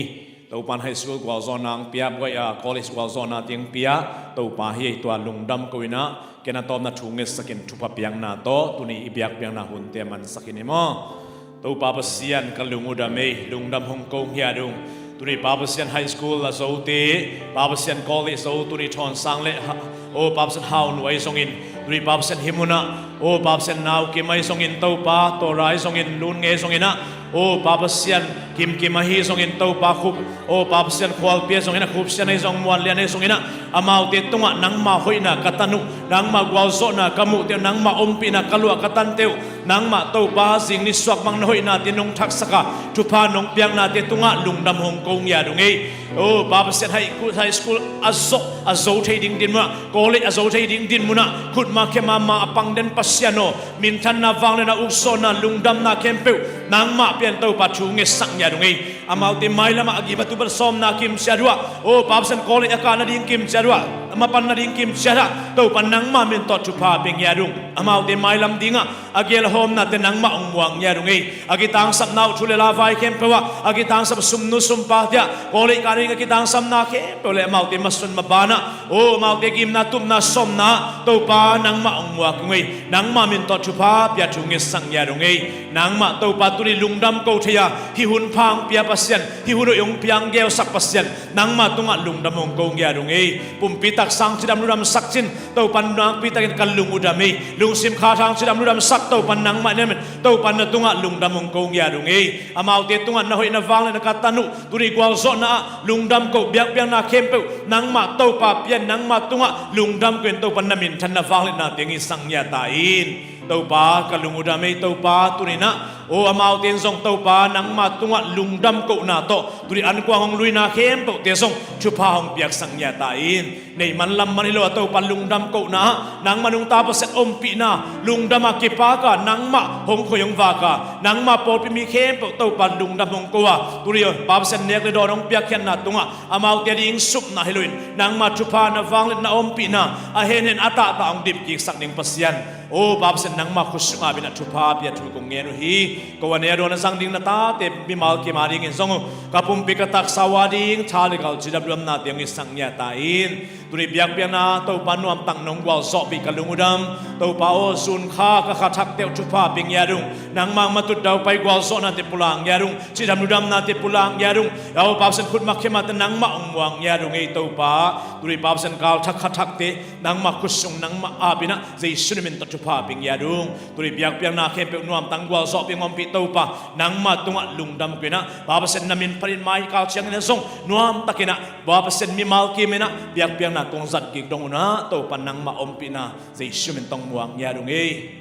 Topan high school gualzawhna ang pia buai a college gualzawhna tiang pia Topa hi ei tua lungdam ko inah ken a tawpna thu ngetsakin thupha piakna tawh tuni i biakpiakna hunte mansakin i maw? Topa Pasian, ka lung uh dam ei, lungdam hong ko ngiat ung. Tuni Pa Pasian high school a zote, Pa Pasian college zo, tuni Thawn Sang le ha, aw Pa Pasian Hau Nu ahi zongin, tuni Pa Pasian hih munah, aw Pa Pasian Nau Kim ahi zongin, Topa Tora ahi zongin, Lun Nge ahi zongin ah, aw Pa Pasian Kim Kim ahi zongin, Topa Khup, aw Pa Pasian Khualpi ahi zongin ah, Khup Sian ahi zong, Muan Lian ahi zongin ah, amaute tungah nangma hoihna ka tan uh, nangma gualzawhna ka muhte uh, nangma ompihna ka luah ka tante uh, nangmah Topa zing nisuak bang na hoihnate nong thaksak a, thupha nong piaknate tungah lungdam hong ko ngiat ung ei. Oh Pa Pasian, high school, high school a zo, a zo thei ding din munah, college a zo thei ding din munah, khutma khema ma a pang den Pasian aw, minthanna, vangliatna, ukzawhna, lungdamna khempeuh nangmah pia-in Topa thu ngetsak ngiat ung ei. Amaute mailamah a gim a tup a sawmna kim ciat uh ah, oh Pa Pasian, college a kah nading kim ciat uh ah, a mapan nading kim ciat ah, Topa nangmah min tawh thupha pia ngiat ung. Amaute mailam dingah a gel a hawmnate nangmah hong muang ngiat ung ei. A kitangsapna uh thu le la vai khempeuh ah, a kitangsap sumnu sumpate ah, college kah nading a kitangsapna khempeuh le amaute masun mabanah, oh amaute gimna tupna sawmna ah, Topa nangmah hong muak ung ei. Nangmah min tawh thupha pia, thu ngetsak ngiat ung ei. Nangmah Topa tuni lungdam ko thei a, hih hun pha hong pia Pasian, hih hun hoih hong pia, hong gelsak Pasian, nangmah tungah lungdam hong ko ngiat ung ei. Pumpi taksang cidam ludamsak cin, Topa nakpi takin ka lung uh dam ei. Lungsim khathang cidam ludamsak, Topa nangmah in, Topa na tungah lungdam hong ko ngiat ung ei. Amaute tungah na hoihna vangliatna ka tan uh, tuni gualzawhna ah lungdam ko, biakpiakna khempeuh nangmah Topa pia-in nangmah tungah lungdam ko-in Topa na minthanna vangliatnate hong hisak ngiat ta in. Topa ka lung uh dam ei. Topa tuni-in ah, oh amaute in zong Topa nangmah tungah lungdam kohna tawh, tuni ankuang hong luina khempeuhte zong thupha hong piaksak ngiat ta in. Neih man lam man hi lo a Topa lungdam kohna ah, nangmah nungta Pasian ompihna, lungdam a kipak a, nangmah hong khoi hong vak a, nangmah pawlpi mi khempeuh Topa lungdam hong ko a, tuni Pa Pasian nek le dawn hong piakkhiatna tungah amaute ading supna hi loin, nangmah thupha, na vangliatna, ompihna a henhen a tahtah hong dipkiksak ding Pasian, oh Pa Pasian nangmah khut sungah ap-in ah thupha pia, thu kong ngen uh hi. Ko a nei a dawn a zang ding na tate mimal kim adingin zong uh, ka pumpi ka taksa uh ading tha le gal cidam ludamnate hong hisak ngiat ta in. Tuni biakpiakna Topa nuamtak nong gualzawhpih ka lung uh dam. Topa aw, zun kha ka kha thakte uh thupha pia ngiat ung. Nangmah matut daupai gualzawhnate pulak ngiat ung. Cidam ludamnate pulak ngiat ung. Aw Pa Pasian, khutma khemate nangmah hong muang ngiat ung ei Topa. Tuni Pa Pasian kal thak kha thakte nangmah khut sung nangmah ap-in ah, Jesu na min tawh thupha pia ngiat ung. Tuni biakpiakna khempeuh nuamtak gualzawhpih, hong ompih Topa, nangmah tungah lungdam ko-in ah, Pa Pasian na min phatin mai kal ciangin ah zong nuamtakin ah, Pa Pasian mimal kim-in ah biakpiakna kong zat kik dong un ah, Topa nangmah ompihna Jesu min tawh hong muang ngiat ung ei.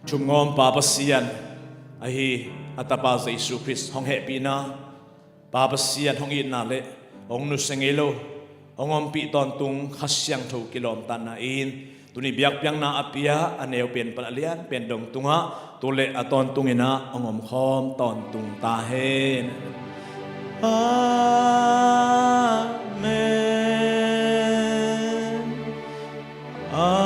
Thumgawm Pa Pasian ahi a Tapa Jesu Khrist hong hehpihna, Pa Pasian hong itna le hong nusia ngei lo, hong ompih tawntung Kha Siangtho kilawmtatna in, tuni biakpiakna a pia a neu pen pan a lian pen dong tungah tu le a tawntungin ah hong omkhawm tawntung ta hen. Amen. Amen.